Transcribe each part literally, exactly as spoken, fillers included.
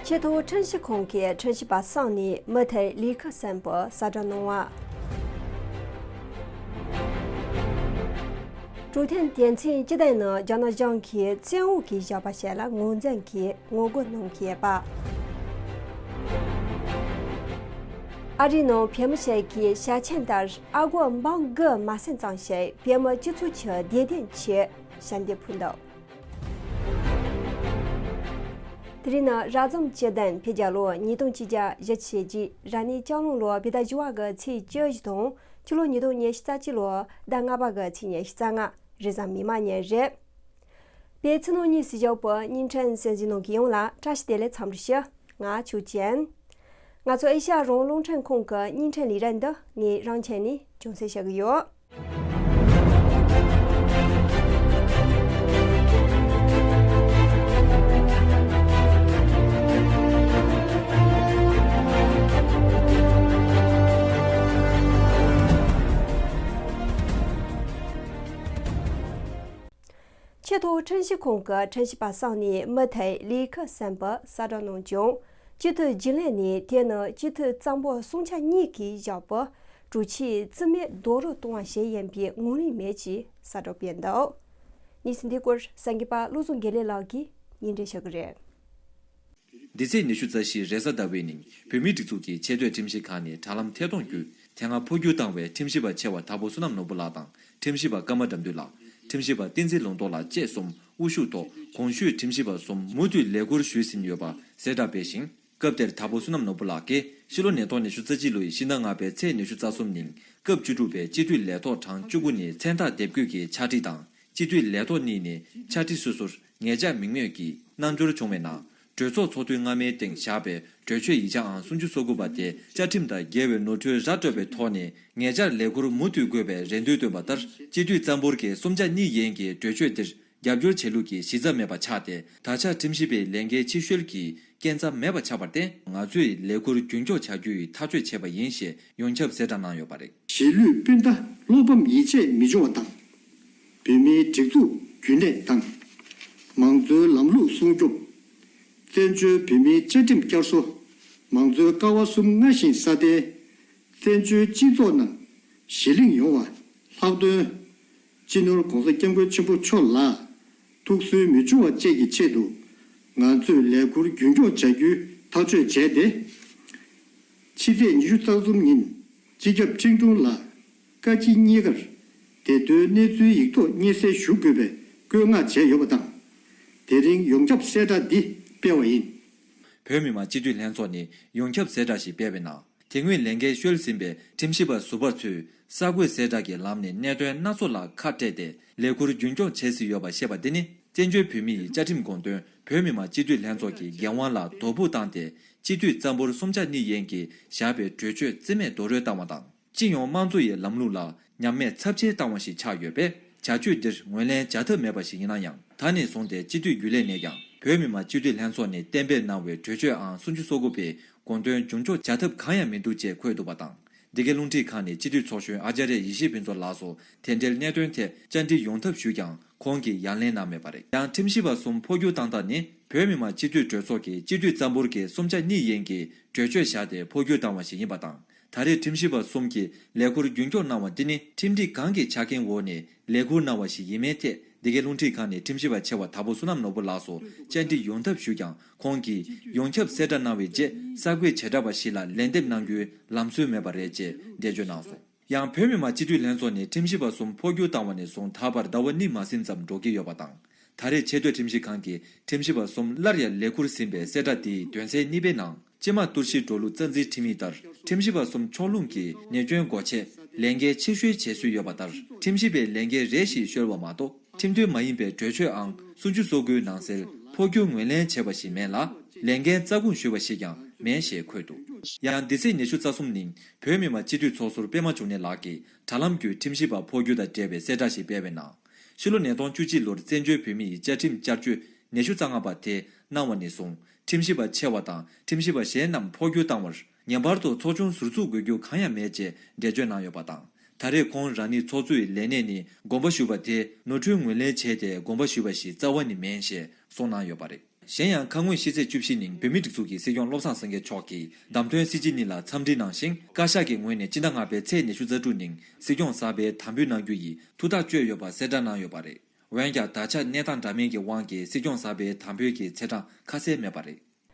ཆེས་མཐོ་ཁྲིམས་ཞིབ་ཁང་གིས་ཁྲིམས་ཞིབ་པ་གསུམ་ནས་མུ་མཐུད་ལས་ཀ་གསན་པར་གསལ་བསྒྲགས་གནང་བ། ཀྲུང་ཐན་དེ་མཚན་སྤྱི་ཟླའི་ནང་རྒྱ་ནག་གཞུང་གིས་བཙན་འོག་གི་བཞག་པ་ཞིག་ལ་ངོས་འཛིན་གྱིས་ངོ་རྒོལ་གནང་གི་ཡོད་པ། ཨ་རིའི་ནང་བོད་མི་ཞིག་གིས་བཤད་རྐྱེན་ལྟར་ཨ་སྒོར་འབུམ་དགུ་མ་ཟིན་ཙམ་ཞིག་བོད་མི་སྤྱི་ཚོགས་ཀྱི་བདེ་དོན་ཆེད་ཞལ་འདེབས་ཕུལ་འདུག་དེ་རིང་ནི་རབ་བྱུང་སྤྱི་ཟླ་འཕེལ་རྒྱལ་ལོ་ཉིས་སྟོང་ཆིག་བརྒྱ་བཞི་བཅུ་ཞེ་གཅིག་རབ་གནས་ལྕགས་གླང་ལོ་བོད་ཟླ་བཞི་པ་གི་ཚེས་བཅུ་བཞི་དང་ཕྱི་ལོ་ཉིས་སྟོང་ཉི་ཤུ་རྩ་གཅིག་ལོ་ཟླ་ལྔ་པ་གི་ཚེས་ཉི་ཤུ་རྩ་ལྔ་རེས་གཟའ་མིག་དམར་ཉིན་རེད། བོད་ཕྱི་ནང་གཉིས་སུ་བཞུགས་པའི་བརྙན་འཕྲིན་གསན་གཟིགས་གནང་མཁན་ཡོངས་ལ་བཀྲ་ཤིས་བདེ་ལེགས་འཚམས་འདྲི་ཞུ། ང་ཆོས་ཅན། ང་ཚོ་ཨེ་ཤ་ཡ་རང་དབང་རླུང་འཕྲིན་ཁང་གི་བརྙན་འཕྲིན་ལས་རིམ་འདི་ངས་རང་ཆས་ནས་རྒྱང་སྲིང་བྱ་གི་ཡོད། ཆེས་མཐོ་ཁྲིམས་ཞིབ་ཁང་གི་ཁྲིམས་ཞིབ་པ་གསུམ་ནས་མུ་མཐུད་ལས་ཀ་གསན་པར་གསལ་བསྒྲགས་གནང་ཀྱང་། སྤྱི་འཐུས་རྒྱུན་ལས་ནས་དེ་ནི་སྤྱི་འཐུས་གཙང་པོ་སུམ་ཆ་གཉིས་ཀྱིས་བཞག་པའི་གྲོས་ཆོད་རྩིས་མེད་རྡོག་རོལ་གཏོང་བ་ཞིག་ཡིན་པའི་ངོས་ལེན་མེད་ཅེས་གསལ་བསྒྲགས་སྤེལ་འདུག་གནས་ཚུལ་འདིའི་སྐོར་གསར་འགོད་པ་བློ་བཟང་དགེ་ལེགས་ལགས་ཀྱིས་སྙན་སྒྲོན་ཞུ་གི་རེད། འདི་ཚེས་ཉི་ཤུ་རྩ་བཞི་རེས་གཟའ་ཟླ་བའི་ཉིན་བོད་མིའི་སྒྲིག་འཛུགས་ཀྱི་ཆེས་མཐོའི་ཁྲིམས་ཞིབ་ཁང་ནས་དྲ་ལམ་ཐད་གཏོང་བརྒྱུད་དེ་སྔ་འཕོ་འགྱུར་བཏང་བའི་ཁྲིམས་ཞིབ་པ་ཆེ་བ་དྭགས་པོ་བསོད་ནམས་ནོར་བུ་ལགས་དང་ཁྲིམས་ཞིབ་པ་ཀརྨ་དགྲ་འདུལ་ལགས། ཁྲིམས་ཞིབ་པ་བསྟན་འཛིན་ལུང་རྟོགས་ལགས་བཅས་གསུམ་དབུ་བཞུགས་ཐོག་གོང་ཞུས་ཁྲིམས་ཞིབ་པ་གསུམ་མུ་མཐུད་ལས་ཁུར་ཞུས་ཟིན་ཡོད་པ་གསལ་བསྒྲགས་སྤེལ་ཞིང་། སྐབས་དེར་དྭགས་པོ་བསོད་ནམས་ནོར་བུ་ལགས་ཀྱིས་ཕྱི་ལོ་ཉིས་སྟོང་ཉི་ཤུ་རྩ་གཅིག་ལོའི་ཕྱི་ཟླ་ལྔ་པའི་ཚེས་ཉི་ཤུ་རྩ་གསུམ་ཉིན་སྐབས་བཅུ་དྲུག་པའི་སྤྱི་འཐུས་ལས་ཐོག་གྲངས་བཅུ་དགུ་ནས་མཚན་རྟགས་དེབ་འགོད་ཀྱི་ཕྱག་བྲིས་དང་། སྤྱི་འཐུས་ལས་ཐོག་གཉིས་ནས་ཕྱག་བྲིས་སོ་སོར་ངེས་ཆ་མིང་མེད་ཀྱི་རྣམ་འགྱུར་བྱུང་བའི་ནང་། གྲོས་ཚོགས་ཚོགས་དུས་སྔ་མའི་སྟེང་བཞག་པའི་གྲོས་ཆོད་ཡིག་ཆ་ཨང་སུམ་ཅུ་སོ་དགུ་པ་དེ་བཅའ་ཁྲིམས་དང་འགལ་བའི་ནོར་འཁྲུལ་ར་སྤྲོད་པའི་ཐོག་ནས་ངེས་ཆར་ལས་ཁུར་མུ་མཐུད་དགོས་པའི་རེ་འདུན་བཏོན་པ་ལྟར། སྤྱི་འཐུས་གཙང་པོར་གྱི་སུམ་ཆ་གཉིས་ཡན་གྱི་གྲོས་ཆོད་འདིར་རྒྱབ་སྐྱོར་བྱེད་ལུགས་ཀྱི་གཞི་རྩ་མེད་པ་ཆགས་ཏེ། ད་ཆ་ཁྲིམས་ཞིབ་པའི་ལས་འགན་ཕྱིར་བཤོལ་གྱི་རྐྱེན་རྩ་མེད་པ་ཆགས་པར་བརྟེན། ང་ཚོས་ལས་ཁུར་རྒྱུན་འཁྱོངས་བྱ་རྒྱུའི་ཐག་གཅོད་བྱས་པ་ཡིན་ཞེས་ཡོངས་ཁྱབ་གསལ་བསྒྲགས་གནང་ཡོད་པ་རེད། གཞིས་ལུས་སྤུན་ཟླ་བློ་ཕམ་ཡིད་ཆད་མི་འབྱུང་བ་དང་། བོད་མིའི་སྒྲིག་འཛུགས་རྒྱུན་གནས་དང་། མང་གཙོའི་ལམ་ལུགས་སྲུང་སྐྱོབ། བཙན་བྱོལ་བོད་མིའི་བཅའ་ཁྲིམས་བསྐྱར་གསོ། མང་གཙོའི་ཀ་བ་གསུམ་སྔར་བཞིན་སྲ་བརྟན། བཙན་བྱོལ་སྤྱི་ཚོགས་ནང་གཞི་བླངས་ཡོང་བ། ལྷག་དོན། སྤྱི་ནོར་༸གོང་ས་༸སྐྱབས་མགོན་ཆེན་པོ་མཆོག་ལ་ཐུགས་སུན་མི་འབྱུང་བ་བཅས་ཀྱི་ཆེད་དུ། ང་ཚོས་ལས་ཁུར་རྒྱུན་འཁྱོངས་བྱ་རྒྱུའི་ཐག་གཅོད་བྱས་ཏེ། ཕྱི་ཚེས་ཉི་ཤུ་རྩ་གསུམ་ཉིན་སྤྱི་ཁྱབ་ཁྲིམས་དྲུང་ལ་བཀའ་སྤྱི་གཉིས་ཀར་བདེ་དོན་གནས་ཚུལ་ཡིག་ཐོག་སྙན་སེང་ཞུ་དགོས་པའི་བཀོད་མངགས་བྱས་ཡོད་པ་དང་། དེ་རིང་ཡོངས་ཁྱབ་གསལ་བསྒྲགས་འདི་སྤེལ་བ་ཡིན། བོད་མི་མང་སྤྱི་འཐུས་ལྷན་ཚོགས་ནས་ཡོངས་ཁྱབ་གསལ་བསྒྲགས་ཤིག་སྤེལ་བའི་ནང་། དེ་སྔོན་ལས་འགན་བཤོལ་ཟིན་པའི་ཁྲིམས་ཞིབ་པ་ཟུར་པ་ཚོས་གསར་འགོད་གསལ་བསྒྲགས་ཀྱི་ལམ་ནས་གནད་དོན་སྣ་ཚོགས་ལ་ཁ་སྤྲད་དེ་ལས་ཁུར་རྒྱུན་འཁྱོངས་བྱེད་སྲིད་ཡོད་པ་བཤད་པ་འདི་ནི། བཙན་བྱོལ་བོད་མི་ཡི་བཅའ་ཁྲིམས་དགོངས་དོན་བོད་མི་མང་སྤྱི་འཐུས་ལྷན་ཚོགས་ཀྱི་འགན་དབང་ལ་དོ་ཕོག་བཏང་སྟེ། སྤྱི་འཐུས་གཙང་པོར་གསུམ་ཆ་གཉིས་ཡན་གྱིས་བཞག་པའི་གྲོས་ཆོད་རྩིས་མེད་རྡོག་རོལ་བཏང་བ་དང་། སྤྱི་ཡོངས་དམངས་གཙོ་ཡི་ལམ་ལུགས་ལ་ཉམས་དམས་ཚབས་ཆེན་བཏང་བ་ཞིག་ཆགས་ཡོད་པས། བྱ་སྤྱོད་འདིར་ངོས་ལེན་བྱ་ཐབས་མེད་པ་ཞིག་ཡིན་ན་ཡང་། ད་ནས་བཟུང་སྟེ་སྤྱི་འཐུས་རྒྱུན་ལས་ནས་ཀྱང་བོད་མི་མང་སྤྱི་འཐུས་ལྷན་ཚོགས་ནས་གཏན་འབེབས་གནང་བའི་གྲོས་ཆོད་ཨང་སུམ་ཅུ་སོ་དགུ་པའི་དགོངས་དོན་རྒྱུན་འཁྱོངས་བྱ་ཐབས་གང་ཡང་མི་འདུག་ཅེས་འཁོད་འདུག་པ་དང་། འདི་གའི་རླུང་འཕྲིན་ཁང་ནས་སྤྱི་འཐུས་ཚོགས་གཞོན་ཨ་ཙཱརྱ་ཡེ་ཤེས་ཕུན་ཚོགས་ལགས་སུ་དེ་འབྲེལ་གནད་དོན་ཐད་བཅར་འདྲི་ཡོང་ཐབས་ཞུས་ཀྱང་། ཁོང་གིས་ཡང་ལན་གནང་མེད་པ་རེད། ཡང་ཁྲིམས་ཞིབ་པ་གསུམ་འཕོ་འགྱུར་བཏང་སྟངས་ནི། བོད་མི་མང་སྤྱི་འཐུས་གྲོས་ཚོགས་ཀྱིས་སྤྱི་འཐུས་གཙང་པོར་གྱི་གསུམ་ཆ་གཉིས་ཡན་གྱི་གྲོས་ཆོད་བཞག་སྟེ་འཕོ་འགྱུར་བཏང་བ་ཞིག་ཡིན་པ་དང་། ད་རེས་ཁྲིམས་ཞིབ་པ་གསུམ་གྱིས་ལས་ཁུར་རྒྱུན་འཁྱོངས་གནང་བ་འདི་ནི་ཁྲིམས་སྒྲིག་གང་གི་ཆ་རྐྱེན་འོག་ནས་ལས་ཁུར་གནང་བ་ཞིག་ཡིན་མིན་ཐད། འདི་གའི་རླུང་འཕྲིན་ཁང་ནས་ཁྲིམས་ཞིབ་པ་ཆེ་བ་དྭགས་པོ་བསོད་ནམས་ནོར་བུ་ལགས་སུ་བཅར་འདྲི་ཡོང་ཐབས་ཞུས་ཀྱང་། ཁོང་གིས་ཡོངས་ཁྱབ་གསལ་བསྒྲགས་གནང་བའི་རྗེས་གསར་འགོད་བྱེ་བྲག་པ་ཞིག་ལ་ལན་འདེབས་གནང་རྒྱུའི་ལམ་སྲོལ་མེད་པ་རེད་ཅེས་འགྲེལ་བརྗོད་གནང་སོང་། ཡང་བོད་མི་མང་སྤྱི་འཐུས་ལྷན་ཚོགས་ནས་ཁྲིམས་ཞིབ་པ་གསུམ་འཕོ་འགྱུར་བཏང་བ་ནས་བཟུང་ད་བར་ཟླ་བ་གཉིས་མ་ཟིན་ཙམ་འགྲོ་གི་ཡོད་པ་དང་། ད་རེས་ཆེས་མཐོའི་ཁྲིམས་ཞིབ་ཁང་གིས་ཁྲིམས་ཞིབ་པ་གསུམ་སླར་ཡང་ལས་ཁུར་ཟིན་པའི་གསལ་བསྒྲགས་དེའི་དོན་ཚན་གཉིས་པའི་ནང་། སྤྱི་དམངས་གཏོར་བཤིག་འགྲོ་ལུགས་རྩ་འཛིན་ཁྲིམས་ཡིག་ལྟར། ཁྲིམས་ཞིབ་པ་གསུམ་ཕྱོགས་ལྷུང་གིས་ཉེས་སྐྱོན་སྒོ་ཕྱེ། ལས་འགན་ཕྱིར་བཤོལ་བྱེད་སྲོལ་ཡོད་པ་ལྟར། ཁྲིམས་ཞིབ་པའི་ལས་འགན་རེ་ཞིག་བཤོལ་བ་མ་གཏོགས། ཁྲིམས་མཐུན་མ་ཡིན་པའི་གྲོས་ཆོད་ཨང་སུམ་ཅུ་སོ་དགུའི་ནང་གསལ་འཕོ་འགྱུར་ངོས་ལེན་བྱས་པ་ཞིག་མེད་ལ། ལས་འགན་རྩ་དགོངས་ཞུས་པ་ཞིག་ཀྱང་མེད་ཞེས་འཁོད་འདུག་ཡང་འདི་ཚེས་ཉི་ཤུ་རྩ་གསུམ་ཉིན་བོད་མི་མང་སྤྱི་འཐུས་ཚོགས་ཟུར་པད་མ་འབྱུང་གནས་ལགས་ཀྱིས་དྲ་ལམ་བརྒྱུད་ཁྲིམས་ཞིབ་པ་འཕོ་འགྱུར་དང་འབྲེལ་བའི་གསལ་བསྒྲགས་ཤིག་སྤེལ་བའི་ནང་། ཕྱི་ལོ་ཉིས་སྟོང་བཅུ་གཅིག་ལོར་བཙན་བྱོལ་བོད་མི་ཡི་བཅའ་ཁྲིམས་བསྐྱར་བཅོས་ཉི་ཤུ་རྩ་ལྔ་པ་དེ་གནང་བ་ནས་བཟུང་ཁྲིམས་ཞིབ་པ་ཆེ་བ་དང་ཁྲིམས་ཞིབ་པ་གཞན་རྣམས་འཕོ་འགྱུར་བཏང་བར་ངེས་པར་དུ་ཚོགས་ཆུང་ཟུར་འཛུགས་དགོས་རྒྱུ་གང་ཡང་མེད་ཅེས་འགྲེལ་བརྗོད་གནང་ཡོད་པ་དང་། ད་རེས་ཁོང་རང་ཉིད་ཚོགས་གཙོའི་ལས་གནས་ནས་དགོངས་པ་ཞུས་པ་དེ་ནོར་འཁྲུལ་ངོས་ལེན་བྱས་ཏེ་དགོངས་པ་ཞུས་པ་ཞིག་རྩ་བ་ནས་མིན་ཞེས་གསུངས་གནང་ཡོད་པ་རེད། གཞན་ཡང་ཁ་སྔོན་ཕྱི་ཚེས་བཅུ་བཞི་ཉིན་བོད་མིའི་སྒྲིག་འཛུགས་ཀྱི་སྲིད་སྐྱོང་བློ་བཟང་སེང་གེ་མཆོག་གིས་བདམས་ཐོན་སྲིད་སྤྱི་གཉིས་ལ་འཚམས་འདྲི་གནང་ཞིང་། བཀའ་ཤག་གི་ངོས་ནས་སྤྱི་ཟླ་ལྔ་པའི་ཚེས་ཉི་ཤུ་རྩ་དྲུག་ཉིན་སྲིད་སྐྱོང་གསར་པའི་དམ་འབུལ་གནང་རྒྱུ་ཡི་ཐུགས་ཐག་བཅད་ཡོད་པ་གསལ་བསྒྲགས་གནང་ཡོད་པ་རེད། འོན་ཀྱང་ད་ཆ་གནས་སྟངས་འདྲ་མིན་གྱི་དབང་གིས་སྲིད་སྐྱོང་གསར་པའི་དམ་འབུལ་གྱི་ཚེས་གྲངས་ཁ་གསལ་མེད་པ་རེད།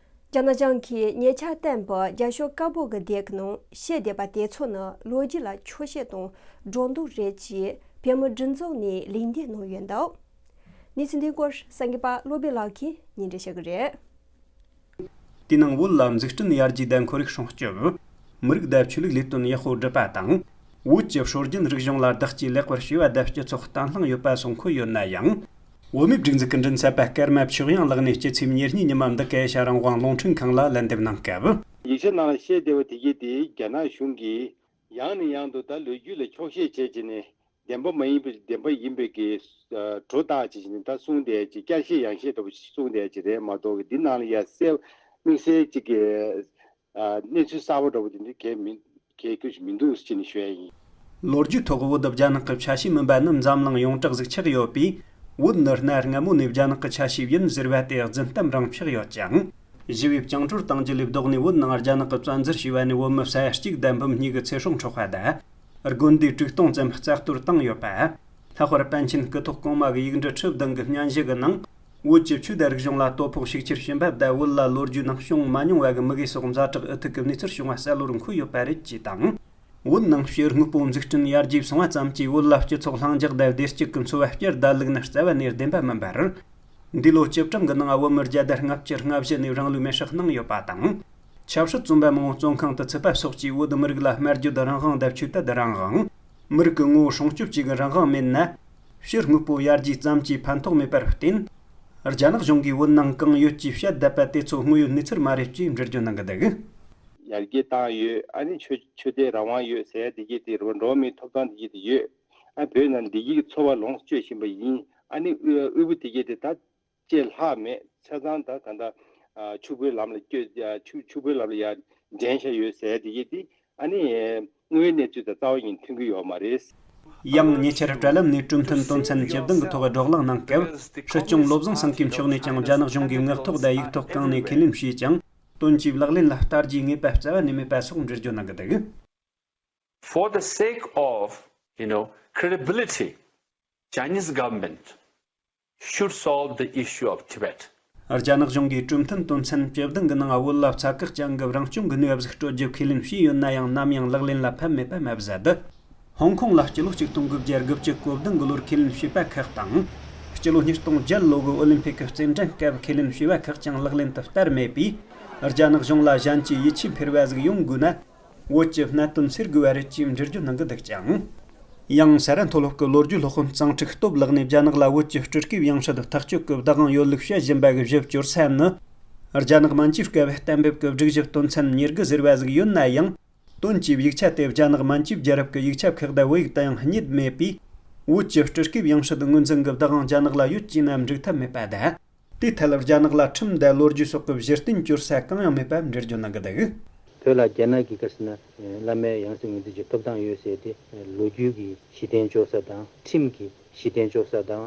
རྒྱ་ནག་གཞུང་གིས་ཉེ་ཆར་བཏོན་པའི་རྒྱ་ཤོག་དཀར་པོ་གི་སྡེ་གི་ནང་བཤད་བསྡད་པ་དེ་ཚོ་ནི་ལོ་རྒྱུས་ལ་འཁྱོག་བཤད་དང་སྒྲོ་འདོགས་རེད་ཅེས་བོད་མི་སྒྲིག་འཛུགས་ནས་ལན་འདེབས་གནང་ཡོད་འདུག་གནས་ཚུལ་འདིའི་སྐོར་གསར་འགོད་པ་བློ་བྷེ་ལགས་ཀྱིས་སྙན་སྒྲོན་ཞུ་གི་རེད། དེའི་ནང་བོད་ལ་འཛུགས་སྐྲུན་ཡར་རྒྱས་དང་ཁོར་ཡུག་སྲུང་སྐྱོབ། མི་རིགས་དང་ཆོས་ལུགས་ལས་དོན་ཡག་པོ་སྒྲུབ་པ་དང་། བོད་ཀྱི་སྲོལ་རྒྱུན་རིག་གཞུང་ལ་བདག་གཅེས་ལེགས་པར་བྱས་པ་དང་སྤྱི་ཚོགས་བརྟན་ལྷིང་ཡོད་པ་གསུང་འཁོད་ཡོད་ན་ཡང་། བོད་མིའི་སྒྲིག་འཛུགས་ཀྱི་མགྲིན་ཚབ་པ་ཀརྨ་ཆོས་དབྱངས་ལགས་ནས་སྤྱི་ཚེས་ཉེར་གཉིས་ཉི་མ་འདི་གའི་ཤ་རང་དབང་རླུང་འཕྲིན་ཁང་ལ་ལན་འདེབས་གནང་སྐབས། ཡིག་ཆ་ནང་ལ་བཤད་བསྡད་པ་དེ་གའི་དེ་རྒྱ་ནག་གཞུང་གིས་ཡང་ནས་ཡང་དུ་ད་ལོ་རྒྱུས་ལ་འཁྱོག་བཤད་བྱས་བྱས་ནས་བདེན་པ་མ་ཡིན་པའི་བདེན་པ་ཡིན་པའི་གི་སྒྲོ་བཏགས་བྱས་བྱས་ནས་ད་གསུངས་བསྡད་ཀྱི་བསྐྱར་བཤད་ཡང་བཤད་ལྟ་བུ་ཞིག་གསུངས་བསྡད་ཀྱི་རེད་མ་གཏོགས་གི་འདི་ནང་ལ་ཡ་གསལ་དམིགས་བསལ་གཅིག་གི་གནས་ཚུལ་གསར་པ་འདྲ་བོ་དེ་འདྲ་གལ་མི་གལ་ཁྱོན་ཞིག་མི་འདུག་ཅེས་ནས་ཞུ་ཡ་ཡིན། ལོ་རྒྱུས་ཐོག་བོད་དང་རྒྱ་ནག་གི་ཆ་ཤས་མིན་པ་ནི་འཛམ་གླིང་ཡོངས་གྲགས་ཟིག་ཆགས་ཡོད་པས། བོད་ནི་གནའ་སྔ་མོ་ནས་རྒྱ་ནག་གི་ཆ་ཤས་ཡིན་ཟེར་བ་དེ་རྫུན་གཏམ་རང་ཆགས་ཡོད་ཀྱང་། ཞི་བའི་བཅིངས་འགྲོལ་བཏང་རྒྱུ་ལས་ལྡོག་ནས་བོད་ནང་རྒྱ་ནག་གིས་བཙན་འཛུལ་བྱས་པ་ནས་བོད་མི་ས་ཡ་གཅིག་དང་འབུམ་གཉིས་ཀྱི་ཚེ་སྲོག་འཕྲོག་པ་དང་། དགོན་སྡེ་དྲུག་སྟོང་ཙམ་རྩ་གཏོར་བཏང་ཡོད་པ། ལྷག་པར་པཎ་ཆེན་སྐུ་ཐོག་གོང་མ་གི་ཡིག་འབྲུ་ཁྲི་བདུན་གྱི་སྙན་ཞུ་གི་ནང་། བོད་ཀྱི་ཆོས་དང་རིག་གཞུང་ལ་དོ་ཕོག་ཤུགས་ཆེར་ཕྱིན་པ་དང་། བོད་ལ་ལོ་རྒྱུས་ནང་བྱུང་མ་མྱོང་བ་གི་མི་དགེ་སོགས་ཛ་དྲག་ཨུ་ཐུག་གི་གནས་ཚུལ་བྱུང་བ་གསལ་བོར་འཁོད་ཡོད་པ་རེད་ཅེས་དང་། བོད་ནང་ཕྱིར་དངོས་པོ་འཛུགས་སྐྲུན་ཡར་རྒྱས་སོང་བ་ཙམ་གྱིས་བོད་ལ་སྤྱི་ཚོགས་ལྷིང་འཇགས་དང་བདེ་སྐྱིད་ཀྱི་འཚོ་བ་བསྐྱར་བདའ་ལུགས་ནི་རྩ་བ་ནས་བདེན་པ་མིན་པར། འདས་ལོ་བཅུ་གྲངས་ཀྱི་ནང་བོད་མི་བརྒྱ་དང་ལྔ་བཅུ་ང་བཞི་ནས་རང་ལུས་མེར་སྲེག་གནང་ཡོད་པ་དང་། ཆབ་སྲིད་བཙོན་པ་མང་བོ་བཙོན་ཁང་དུ་ཚུད་པ་སོགས་ཀྱིས་བོད་མི་རིགས་ལ་སྨྲ་བརྗོད་རང་དབང་དང་ཆོས་དད་རང་དབང་། མི་རིགས་ཀྱི་ངོ་བོ་སྲུང་སྐྱོབ་བཅས་ཀྱི་རང་དབང་མེད་ན། ཕྱིར་དངོས་པོ་ཡར་རྒྱས་ཙམ་གྱིས་ཕན་ཐོགས་མེད་པར་བརྟེན། རྒྱ་ནག་གཞུང་གིས་བོད་ནང་གང་ཡོད་ཀྱིས་བཤད་བསྡད་པ་དེ་ཚོ་དངོས་ཡོད་གནས་ཚུལ་མ་རེད་ཅེས་འགྲེལ་བརྗོད་གནང་གི་འདུག་ཡར་རྒྱས་བཏང་ཡོད། ཨ་ནི་ཆོས་ཆོས་དད་རང་དབང་ཡོད་ཟེར་ཡ་དེ་གྱད་དེ་རེད་བ། འགྲོ་བ་མིའི་ཐོབ་ཐང་དེ་གྱད་དེ་ཡོད། ཨ་བོད་ནང་བདེ་སྐྱིད་ཀྱི་འཚོ་བ་ལོངས་སྤྱོད་བཞིན་པ་ཡིན། ཨ་ནི་དབུལ་དབུལ་པོ་དེ་གྱད་དེ་ད་ཅེས་ལྷག་མེད་ཆ་ཚང་ད་ག་འདྲ་ཕྱུག་པོའི་ལམ་ལ་བསྐྱོད། ཕྱུག་ཕྱུག་པོའི་ལམ་ལ་ཡར་འདྲེན་བཞག་ཡོད་ཟེར་ཡ་དེ་གྱད་དེ་ཨ་ནི་དངོས་ཡོད་གནས་ཚུལ་དང་རྩ་བ་ཉིད་མཐུན་གྱི་ཡོད་མ་རེད། ཡང་ཉེ་ཆར་དྲ་ལམ་ནས་གྲོས་མཐུན་དོན་ཚན་བཅུ་བདུན་གྱི་ཐོག་བགྲོ་གླེང་གནང་སྐབས། སྲིད་སྐྱོང་བློ་བཟང་སེང་གེ་མཆོག་ནས་ཀྱང་རྒྱ་ནག་གཞུང་གིས་ངག་ཐོག་དང་ཡིག་ཐོག་གང་ནས་ཁས་ལེན་བྱས་ཀྱང་། དོན་གྱིས་ལག་ལེན་ལ་བསྟར་རྒྱུའི་ངེས་པ་རྩ་བ་ནས་མེད་པ་སོགས་འགྲེལ་བརྗོད་གནང་གི་འདུག For the sake of, you know, credibility, Chinese government should solve the issue of Tibet. རྒྱ་ནག་གཞུང་གིས་གྲོས་མཐུན་དོན་ཚན་བཅུ་བདུན་གྱི་ནང་བོད་ལ་ཚ་ཁག་ཅན་གྱི་རང་སྐྱོང་གི་ནུས་པ་ཟིག་སྤྲོད་རྒྱུ་ཁས་ལེན་བྱས་ཡོད་ན་ཡང་ནམ་ཡང་ལག་ལེན་ལ་ཕབ་མེད་པ་མ་ཟད། ཧོང་ཀོང་ལ་སྤྱི་ལོ་ཆིག་སྟོང་དགུ་བརྒྱ་དགུ་བཅུ་གོ་བདུན་གི་ལོར་ཁས་ལེན་བྱས་པ་ཁག་དང་། སྤྱི་ལོ་ཉིས་སྟོང་བརྒྱད་ལོ་གི་ཨོ་ལིམ་ཕིག་གི་རྩེད་འགྲན་སྐབས་ཁས་ལེན་བྱས་པ་ཁག་ཀྱང་ལག་ལེན་དུ་བསྟར་མེད་པས། རྒྱ་ནག་གཞུང་ལ་གཞན་གྱིས་ཡིད་ཆེས་འཕེར་བ་ཟིག་ཡོང་དགོས་ན། བོད་ཀྱི་གནད་དོན་སེལ་དགོས་པ་རེད་ཅེས་འགྲེལ་བརྗོད་གནང་གི་འདུག་ཀྱང་། ཡང་ས་རཱ་མཐོ་སློབ་ཀྱི་ལོ་རྒྱུས་སློབ་དཔོན་གཙང་ཁྲིག་སྟོབས་ལགས་ནས་རྒྱ་ནག་ལ་བོད་ཀྱི་སྤྲུལ་སྐུའི་ཡང་སྲིད་ཐག་གཅོད་ཀྱི་བདག་དབང་ཡོད་ལུགས་བཤད་བཞིན་པ་གི་གཞི་བཅོལ་ས་ནི། རྒྱ་ནག་མན་ཇུའི་སྐབས་གཏན་འབེབས་ཀྱི་སྒྲིག་གཞི་དོན་ཚན་ཉེར་དགུ་ཟེར་བ་ཟིག་ཡོད་ན་ཡང་། དོན་གྱིས་ཡིག་ཆ་དེ་རྒྱ་ནག་མན་ཇུའི་རྒྱལ་རབས་ཀྱི་ཡིག་ཆ་ཁག་དང་བོད་ཡིག་ཏུ་ཡང་རྙེད་མེད་པས། བོད་ཀྱི་སྤྲུལ་སྐུའི་ཡང་སྲིད་ངོས་འཛིན་གྱི་བདག་དབང་རྒྱ་ནག་ལ་ཡོད་ཅེ་ན་འགྲིག་ཐབས་མེད་པ་དང་། དེའི་ཐད་རྒྱ་ནག་ལ་ཁྲིམས་དང་ལོ་རྒྱུས་སོགས་ཀྱི་གཞི་རྟེན་བཅོལ་ས་གང་ཡང་མེད་པ་འགྲེལ་བརྗོད་གནང་གི་འདུག་བོད་ལ་རྒྱ་ནག་གི་ག་ཟེར་ན་བླ་མའི་ཡང་སྲིད་ངོས་འཛིན་གྱི་ཐོབ་ཐང་ཡོད་ཟེར་དེ་ལོ་རྒྱུས་ཀྱི་གཞི་རྟེན་བཅོལ་ས་དང་ཁྲིམས་ཀྱི་གཞི་རྟེན་བཅོལ་ས་དང་